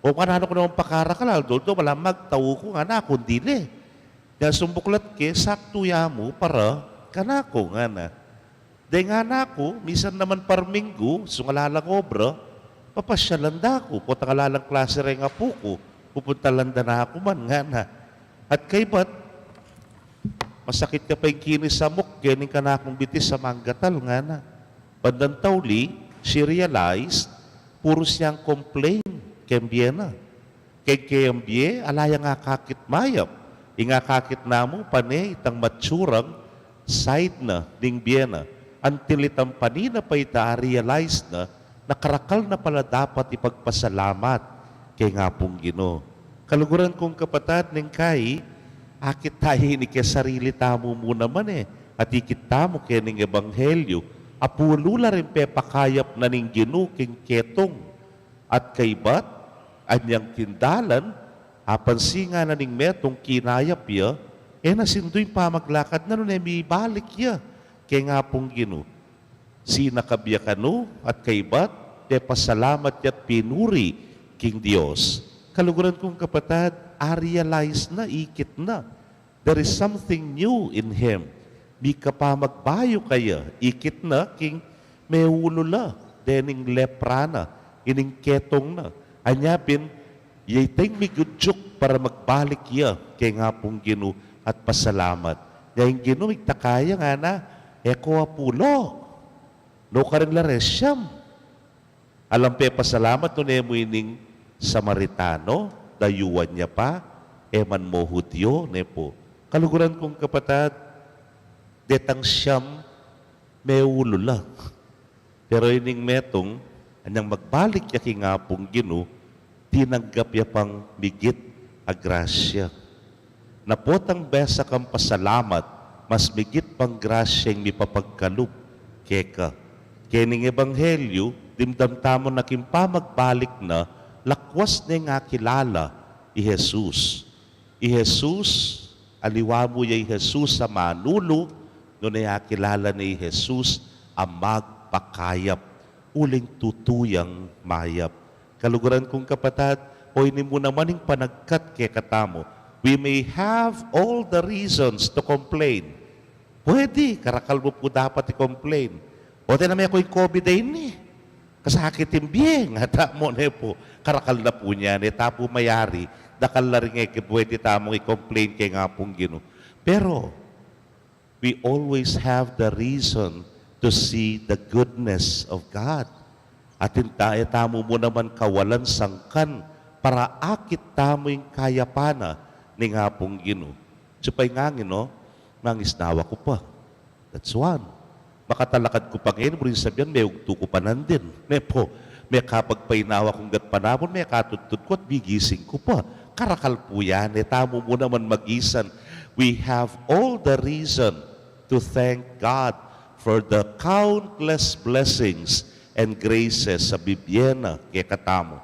O, ngana, nanu ku naman pakarakal, aldo-aldo, ala magtau ku, ngana, kung dili. Nya sumbuklat ke, saktu ya mu para kanaku, ngana. Deng ngana ku, misan naman parminggu, sung ala lang obra, papasyalan da ku, potang ala lang klase reng apu ku, pupuntalan da na ku man, ngana. At kaybat, masakit ya pa ing kinisamuk, keni kanakung bitis a manggatal, ngana. Bandang tauli, she realized, purus yang complain keng bie na. Keng keyang bie, ala yang akakit mayap. Ing akakit namu, pane, itang matsurang side na ning bie na. Until itang paninap a ita a-realize na, na karakal na pala dapat ipagpasalamat keng Apung Ginu. Kaluguran kung kapatad, neng kai, akit tamu ini keng sarili tamu mu naman e, at ikit tamu kening ebanghelyu, apulu la ring pepakayap na ning Ginu king ketung. At kaybat, anyang tindalan, apansin ngana ning metung kinayap ya, e na sindu ing pamaglakad na nune mibalik ya keng Apung Ginu. Sinakab ya kanu at kaybat, pepasalamat ya't pinuri king Dios. Kaluguran kung kapatad, a-realize na, ikit na. There is something new in him. Mikapamagbayu kaya, ikit na king meulu la dening lepra na, ining ketung na. Anya pin, ya iting migudyuk para magbalik ya keng Apung Ginu at pasalamat. Nya ing Ginu, migtaka ya, ngana, e ko apulu. Nukarin la re siyam? Alang pepasalamat nune mu ining Samaritano, dayuan ya pa, e man mu Judio, ne pu. Kaluguran kung kapatad, detang siyam, meulu la. Pero ining metung, anyang magbalik ya king Apung Ginu, tinanggap ya pang migit a grasya. Na potang besa kang pasalamat, mas migit pang grasya ing mipapagkalub keka. Kening ebanghelyu, dimdam tamu na king pamagbalik na, lakwas neng akilala i Jesus. I Jesus, aliwa mu ya i Jesus a manulu, nune akilala ne i Jesus a magpakayap, uling tutu yang mayap. Kaluguran kung kapatad, o ini mu naman ing panagkat kekatamu, We may have all the reasons to complain. Pwede, karakal mu pu dapat i-complain. O, tinan mu ku ing COVID a ini. Kasakit ing bie, ngata mu, ne pu. Karakal na pu niyan, e ta pu mayari. Dakal la ring e pwede tamung i-complain keng Apung Ginu. Pero, we always have the reason to see the goodness of God. Atin ta, e tamu mu naman kawalan sangkan para akit tamu ing kayapan na ning Apung Ginu. Supay ngangin, no? Mangisnawa ku pa. That's one. Makatalakad ku pa ngeni, buring sabian, meugtu ku pa nandin. Ne pu, mekapagpainawa kung gatpanapun, mekatudtud ku at bigising ku pa. Karakal pu yan, e tamu mu naman magisan. We have all the reason to thank God for the countless blessings and graces a bibie na kekatamu.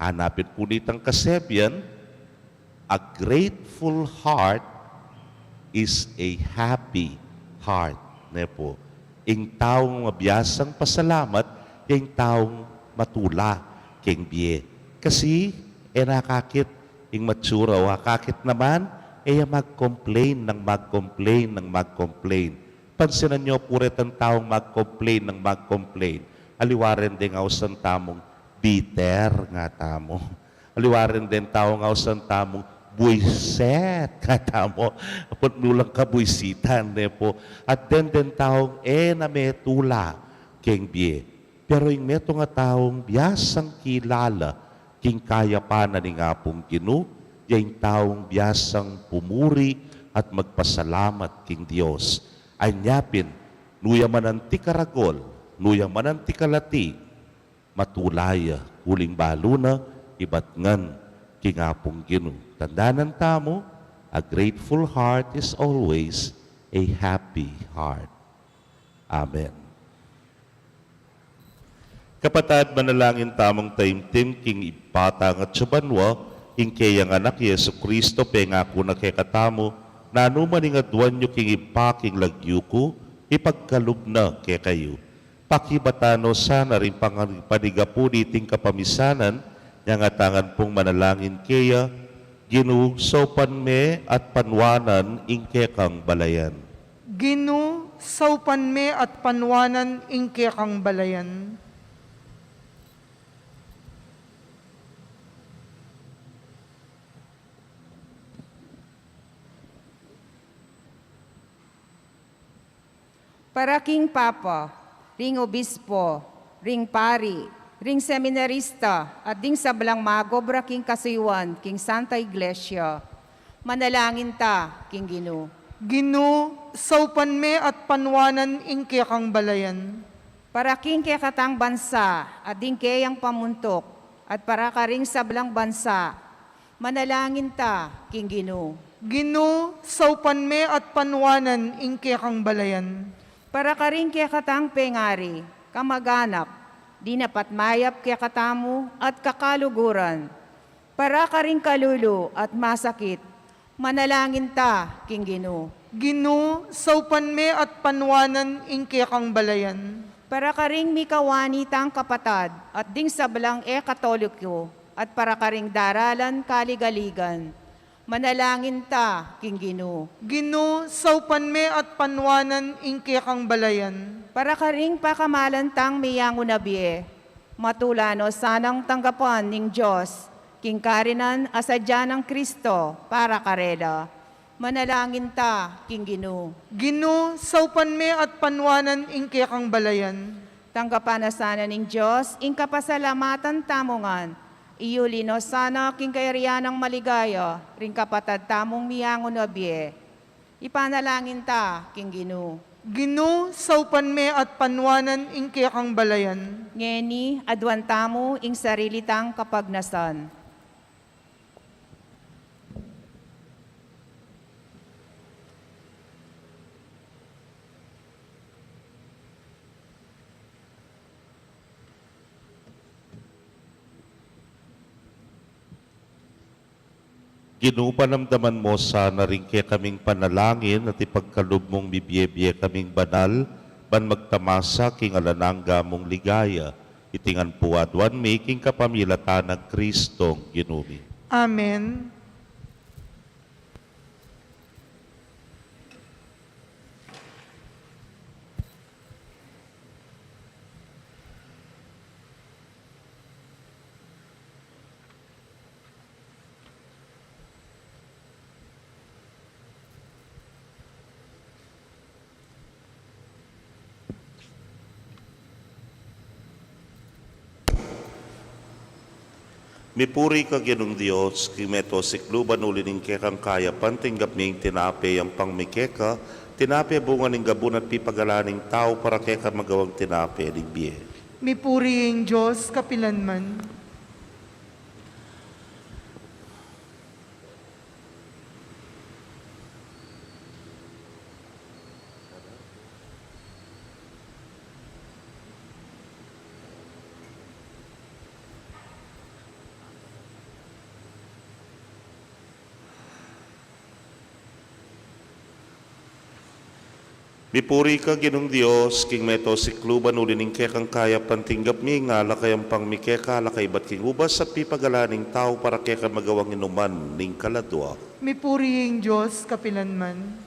Hanapin pu nitang kasebian, a grateful heart is a happy heart. Ne pu, ing taung mabiasang pasalamat, ya ing taung matula keng bie. Kasi, e na akakit ing matsura, o akakit naman, e ya mag-complain nang mag-complain nang mag-complain. Pansinan yu pu retang taung mag-complain nang mag-complain. Aliwa ren deng ausan tamung bitter, ngata mu. Aliwa ren deng taung ausan tamung buiset, ngata mu. Aput mu lang kabuisitan, ne pu. At den, den taung e na metula keng bie. Pero ing metung a taung biasang kilala king kayapan na ning Apung Ginu, ya ing taung biasang pumuri at magpasalamat king Dios. Anya pin, nu ya man anti karagul, nu ya man anti kalati, matula ya, uling balu na ibat ngan king Apung Ginu. Tandanan tamu, a grateful heart is always a happy heart. Amen. Kapatad, manalangin tamung taimtim king Ibpa tang atsu banua, ing keyang Anak Jesu Cristo, pengaku na kekatamu, nanu man ing aduan yu king Ibpa king lagyu ku, ipagkalub na kekayu. Pakibatan no sana ring pangan-, panigapu niting kapamisanan, nyang atangan pung manalangin keya, Ginu, saupan me at panuanan ing kekang balayan. Ginu, saupan me at panuanan ing kekang balayan. Para king Papa, ring Obispo, ring Pari, ring Seminarista, at ding sablang magobra king kasuyuan king Santa Iglesia. Manalangin ta king Ginu. Ginu, saupan me at panuanan ing kekang balayan. Para king kekatang bansa, at ding keyang pamuntuk, at para karing sablang bansa, manalangin ta king Ginu. Ginu, saupan me at panuanan ing kekang balayan. Para karing kekatang pengari, kamaganak, dinapat mayap kekatamu at kakaluguran. Para karing kalulu at masakit, manalangin ta king Ginu. Ginu, saupan me at panuanan ing kekang balayan. Para karing mikawani tang kapatad at ding sablang e Katoliko, at para karing daralan kaligaligan, manalangin ta king Ginu. Ginu, saupan me at panuanan ing kekang balayan. Para karing pakamalan tang miyangun a bie, matula no sanang tanggapan ning Dios king karinan a sadya nang Kristo para karela. Manalangin ta king Ginu. Ginu, saupan me at panuanan ing kekang balayan. Tanggapan na sana ning Dios ing kapasalamatan tamu ngan. Iyuli no sana king kayarian nang maligaya ring kapatad tamung miyangun a bie. Ipanalangin ta king Ginu. Ginu, saupan me at panuanan ing kekang balayan. Ngeni, aduan tamu ing sarili tang kapagnasan. Ginu, panamdaman mu sana ring kekaming panalangin at ipagkalub mung mibie-bie kaming banal, ban magtamasa king alang angga mung ligaya. Iti ngan pu aduan mi king kapamilatan nang Kristong Ginu mi. Amen. Mipuri ka, Ginung Dios, king meto sikluban, uli ning kekang kayapan tinggap mi ing tinape, yampang mi keka, tinape bunga ning gabun at pipagalan ning tau, para keka magawang tinape ning bie. Mipuri ing Dios kapilanman. Mipuri ka, Ginung Dios, king meto sikluban, uli ning kekang kayapan tinggap mi ing alak, yampang mi keka, alak a ibat king ubas at pipagalan ning tau, para keka magawang inuman ning kaladua. Mipuri ing Dios kapilanman.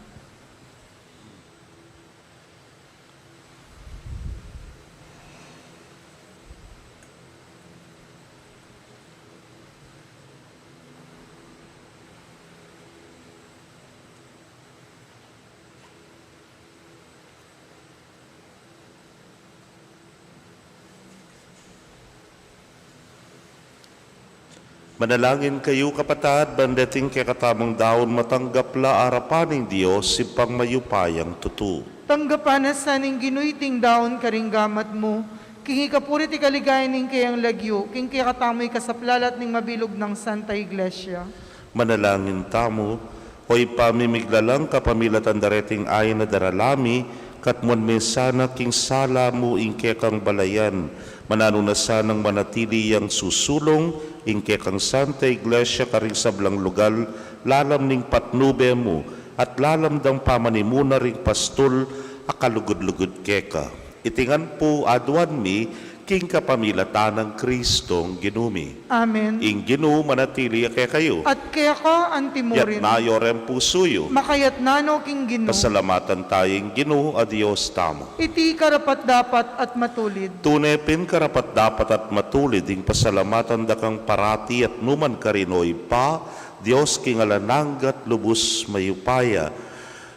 Manalangin kayu, kapatad, ban deting kekatamung daun matanggap la arapan ning Dios, Ibpang mayupayang tutu. Tanggapan na sa ning Ginu iting daun karing gamat mu, king ikapuri at ikaligaya ning keyang lagyu, king kekatamu ikasaplalat ning mabilug nang Santa Iglesia. Manalangin tamu. O Ibpa mi miglalang, kapamilatan da reting ain a darala mi, katmuan me sana king sala mu ing kekang balayan. Mananu na sanang manatili yang susulung ing kekang Santa Iglesia karing sablang lugal, lalam ning patnube mu, at lalam dang pamanimuna ring pastul a kalugud-lugud keka. Iti ngan pu aduan mi king kapamilatan nang Kristong Ginu mi. Amen. Ing Ginu manatili ya kekayu. At keka antimurin. Itas yu reng pusu yu. Makaitas no king Ginu. Pasalamatan taya ing Ginu a Dios tamu. Iti karapat-dapat at matulid. Tune pin karapat-dapat at matulid ing pasalamatan da kang parati at nukarin man, O Ibpa, Dios king alang angga at lubus mayupaya.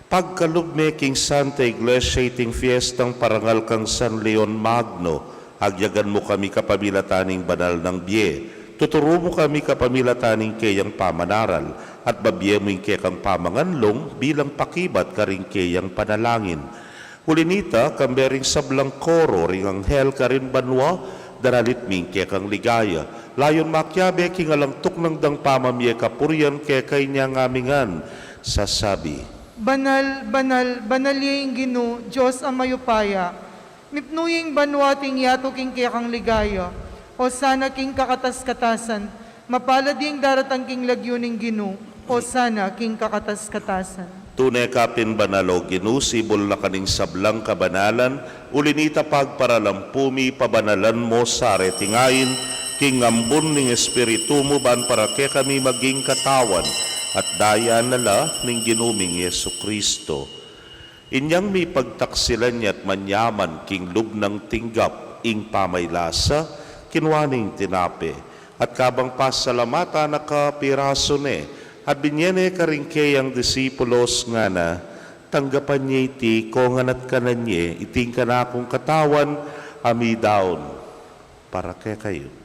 Pagkalub me king Santa Iglesia iting fiestang parangal kang San Leon Magno, agyagan mu kami kapamilatan ning banal nang bie. Tuturu mu kami kapamilatan ning keyang pamanaral, at babie mu ing kekang pamanganlung bilang pakibat karing keyang panalangin. Uli na nita, kambe ring sablang koro ring anghel karin banua, daralit mi ing kekang ligaya. Layun makiabe king alang tuknang dang pamamie kapurian keka, inya ngan mi ngan sasabi: Banal, banal, banal ya ing Ginu, Dios a mayupaya. Mipnu ya ing banua at ing yatu king kekang ligaya. Osana king kakatas-katasan. Mapalad ya ing daratang king lagyu ning Ginu. Osana king kakatas-katasan. Tune ka pin banal, O Ginu, sibul na ka ning sablang kabanalan, uli na nita pagparalampu mi, pabanalan mu sa reting ain, king ambun ning Espiritu mu, ban para kekami maging katawan at daya na la ning Ginu ming Jesucristo. Inyang mipagtaksilan ya at manyaman king lub nang tinggap ing pamaylasa, kinua ne ing tinape, at kabang pasalamatan na ka, pirasu ne, at binie ne karing keyang disipulos, ngana: Tanggapan ye iti kongan at kanan ye, iti ing kanakung katawan a midaun para kekayu.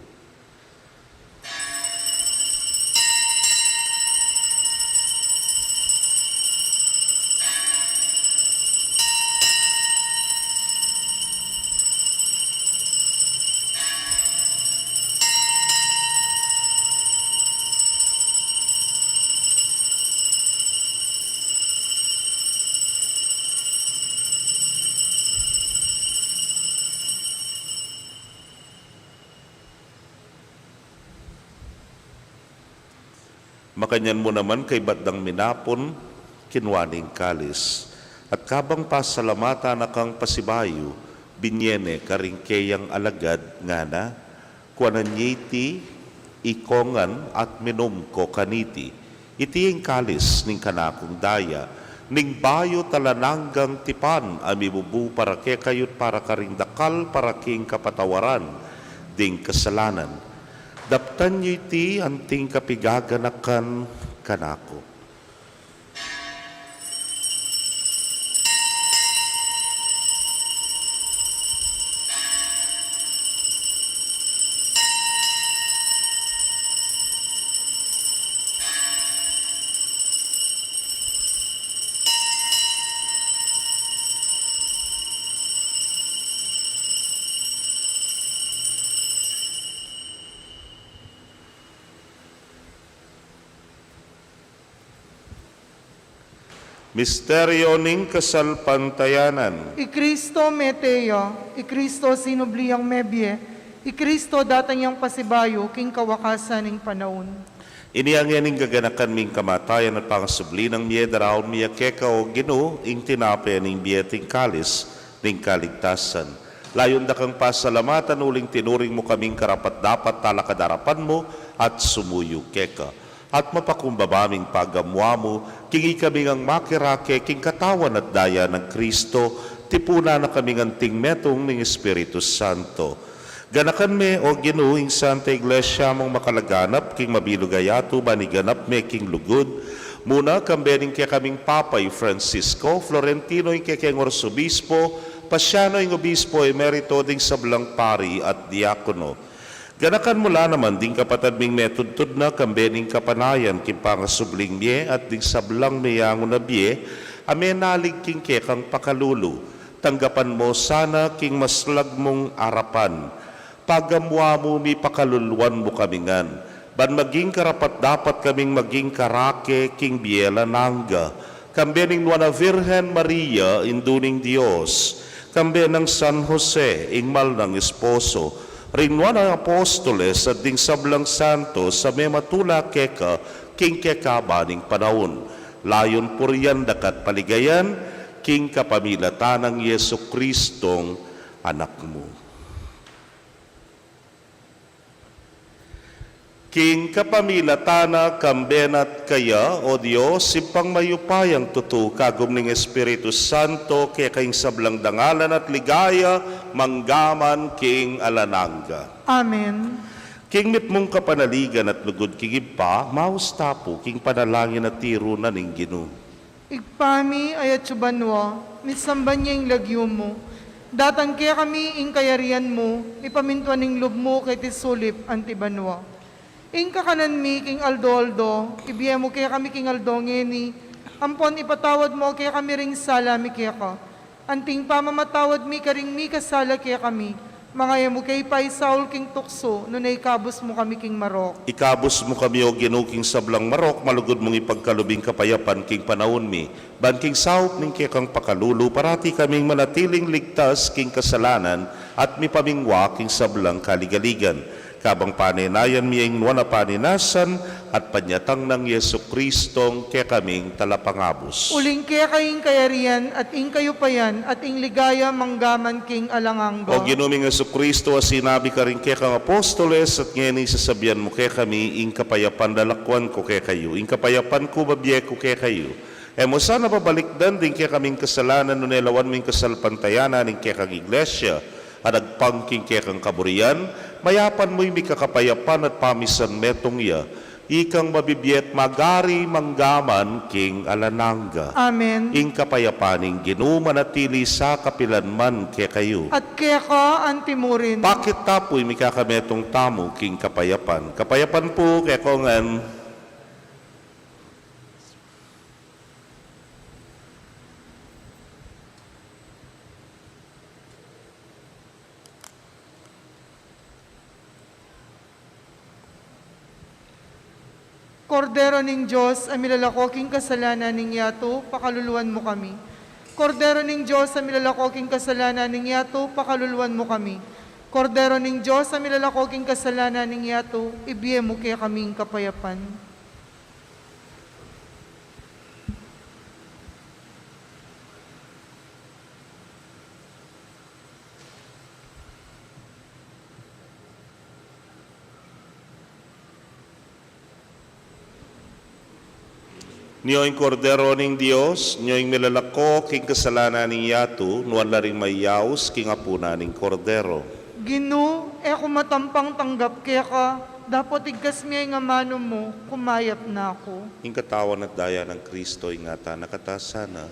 Makanyan mu naman, kaybat dang minapun, kinua ne ing kalis, at kabang pasalamatan na kang pasibayu, binie ne karing keyang alagad, ngana: Kuanan ye iti, ikongan at minum ko kaniti. Iti ing kalis ning kanakung daya, ning bayu at alang anggang tipan, a mibubu para kekayu't para karing dakal, para king kapatawaran ding kasalanan. Daptan yu iti anting kapigaganakan kanaku. Misteryo ning kasalpantayanan. I Kristo mete ya, i Kristo sinubli yang mebie, i Kristo datang yang pasibayu king kawakasan ning panaun. Ini ngeni ing gaganakan mi king kamatayan at pangasubli nang mie, daraun mi keka, o Ginu, ing tinape ning bie at ing kalis ning kaligtasan. Layun da kang pasalamatan uling tinuring mu kaming karapat-dapat talakad king arapan mu at sumuyu keka. At mapakumbaba ming pagamu-amu king ikami ngang makirake king katawan at daya nang Kristo, tipunan na kaming anting metung ning Espiritu Santo. Ganakan me, o Ginu, ing Santa Iglesia mung makalaganap king mabilug a yatu, ban iganap me king lugud mu na, kambe ning kekaming Papa i Francisco, Florentino ing kekeng Arsobispo, Pasiano ing Obispo Emerito, ding sablang pari at diakono. Ganakan mu la naman ding kapatad ming metudtud na, kambe ning kapanayan king pangasubling mie at ding sablang meyangu na bie a menalig king kekang pakalulu. Tanggapan mu sana king maslag mung arapan. Pagamu-amu mi, pakaluluan mu kami ngan, ban maging karapat-dapat kaming maging karake king bie alang angga, kambe ning Nuan a Virgen Maria, Indu ning Dios, kambe nang San Jose, ing mal nang esposo, ring nuan a apostoles, at ding sablang santos a mematula keka king kekaban ning panaun. Layun purian da ka at paligayan king kapamilatan nang Jesucristong Anak mu. King kapamilatan na, kambe na at kaya, o Dios, Ibpang mayupayang tutu, kagum ning Espiritu Santo, keka ing sablang dangalan at ligaya, mangga man king alang angga. Amen. King mitmung kapanaligan at lugud king Ibpa, maus ta pu king panalangin a tiru na ning Ginu. Ibpa mi, atsu ka banua, misamban ya ing lagyu mu. Datang kekami ing kayarian mu, mipamintuan ing lub mu keti sulip anti banua. Ing kakanan mi king aldo-aldo, ibie mu kekami king aldo ngeni, ampon ipatawad mu kekami ring sala mi keka, anting pamamatawad mi karing mikasala kekami. Manga e mu ke paisaul king tuksu, nune ikabus mu kami king marok. Ikabus mu kami, o Ginu, king sablang marok, malugud mung ipagkalub ing kapayapan king panaun mi, ban king saup ning kekang pakalulu, parati kaming manatiling ligtas king kasalanan at mipamingwa king sablang kaligaligan. Kabang panenayan mi ing nuan a paninasan at panyatang nang Jesucristong kekaming Talapangabus. Uling keka ing kayarian, at ing kayupayan, at ing ligaya, mangga man king alang angga. O Ginu ming Jesucristo, a sinabi karing kekang apostoles, at ngeni sasabian mu kekami, ing kapayapan lalakwan ku kekayu, ing kapayapan ku bibie ku kekayu. E mu sana babalikdan ding kekaming kasalanan, nune lawan mu ing kasalpantayanan ning kekang Iglesia, a agpang king kekang kaburian, mayapan mu ing mikakapayapan at pamisan metung ya, ikang mabibie at magari mangga man king alang angga. Amen. Ing kapayapan ning Ginu manatili sa kapilan man kekayu. At keka anti murin. Pakit ta pu ing mikakametung tamu king kapayapan. Kapayapan pu kekongan. Kordero ning Dios, a milalako king kasalanan ning yatu, pakaluluan mu kami. Kordero ning Dios, a milalako king kasalanan ning yatu, pakaluluan mu kami. Kordero ning Dios, a milalako king kasalanan ning yatu, ibie mu kekami ing kapayapan. Nyo ing Kordero ning Dios, nyo ing milalako king kasalanan ning yatu, nuan la ring mayaus king apunan ning Kordero. Ginu, e ku matampang tanggap keka, dapot igkas me ing amanu mu, kumayap na ku. Ing katawan at daya nang Kristo, ingatan na kata sana,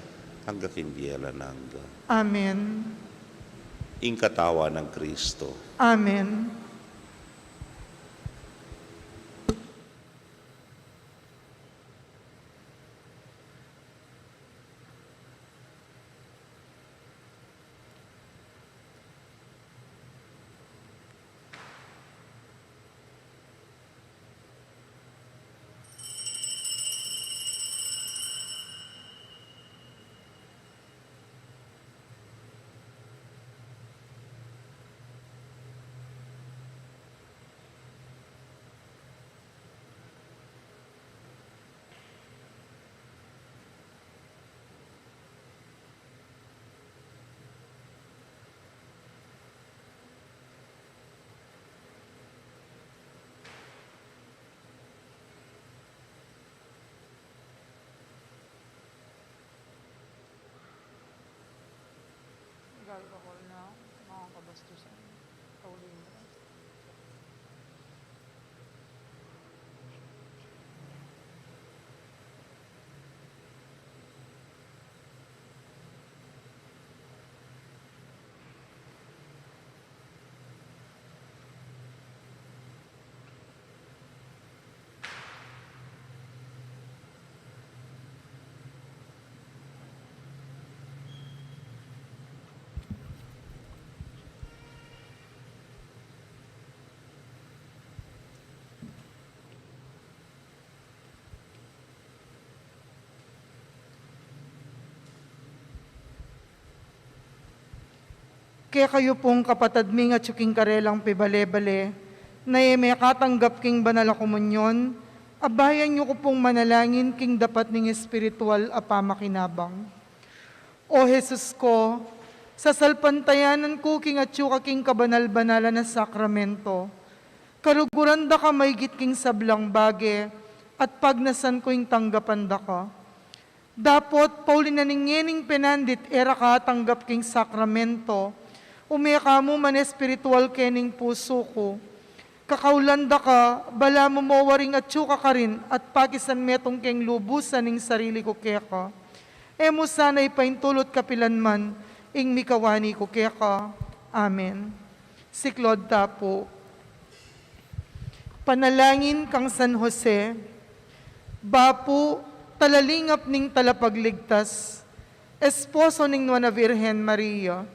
angga king bie alang angga. Amen. Ing katawan nang Kristo. Amen. Alcohol na, mga kabastusan. Pauling. Kekayu pung kapatad ming atyu king karelang pibale-bale, na e mekatanggap king banal a komunyon, abayan yu ku pung manalangin king dapat ning espiritual a pamakinabang. O Jesus ko, sasalpantayanan ku king atyu ka king kabanal-banalan a sakramento. Kaluguran da ka maigit king sablang bage, at pagnasan ku ing tanggapan da ka. Dapot, pauli na ning ngening penandit e ra ka atanggap king sakramento, ume ka mu man espiritual kening pusu ku. Kakaulan da ka, balamu mo waring atyu ka karin at pakisan metung keng lubusan ing sarili ku keka. E mu sana ipaintulut kapilan man ing mikawani ku keka. Amen. Siklaud ta pu. Panalangin kang San Jose, bapu, talalingap ning Talapagligtas, esposo ning Nuan a Virgen Maria.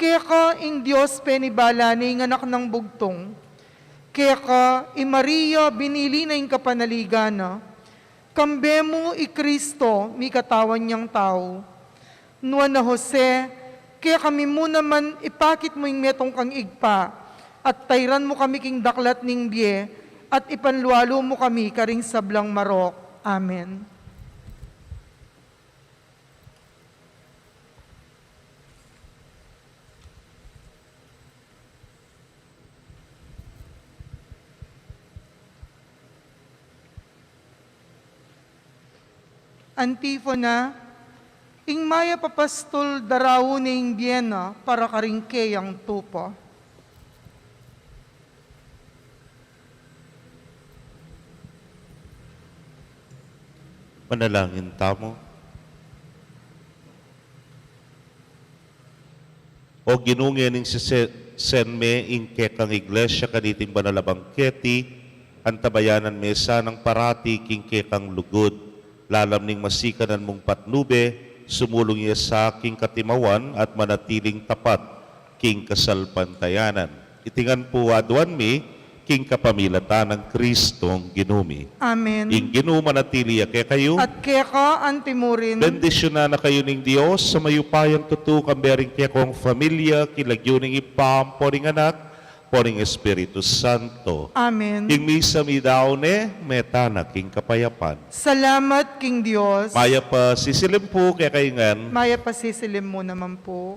Keka ing Dios penibala ne ing Anak nang bugtung. Keka i Maria binili na ing kapanaligan na. Kambe mu i Kristo, mikatawan yang tau. Nuan a Jose, kekami mu naman ipakit mu ing metung kang Ibpa, at tairan mu kami king daklat ning bie, at ipanlualu mu kami karing sablang marok. Amen. Antifona. Ing mayap a pastul daraun ne ing bie na para karing keyang tupa. Manalangin tamu. O Ginu, ngening sesen me ing kekang Iglesia kaniting banal a bangketi, antabayanan me sanang parati king kekang lugud, lalam ning masikanan mung patnube, sumulung ya sa king katimawan at manatiling tapat king kasalpantayanan. Iti ngan pu aduan mi, king kapamilatan nang Kristong Ginu mi. Amen. Ing Ginu manatili ya kekayu. At keka antimurin. Bendisyunan na kayu ning Dios a mayupayang tutu, kambe ring kekong familia, king lagyu ning Ibpa, ampo ning Anak, ampo ning Espiritu Santo. Amen. Ing misa mi daun ne, meta na king kapayapan. Salamat king Dios. Mayap a sisilim pu kekayu ngan. Mayap a sisilim mu naman pu.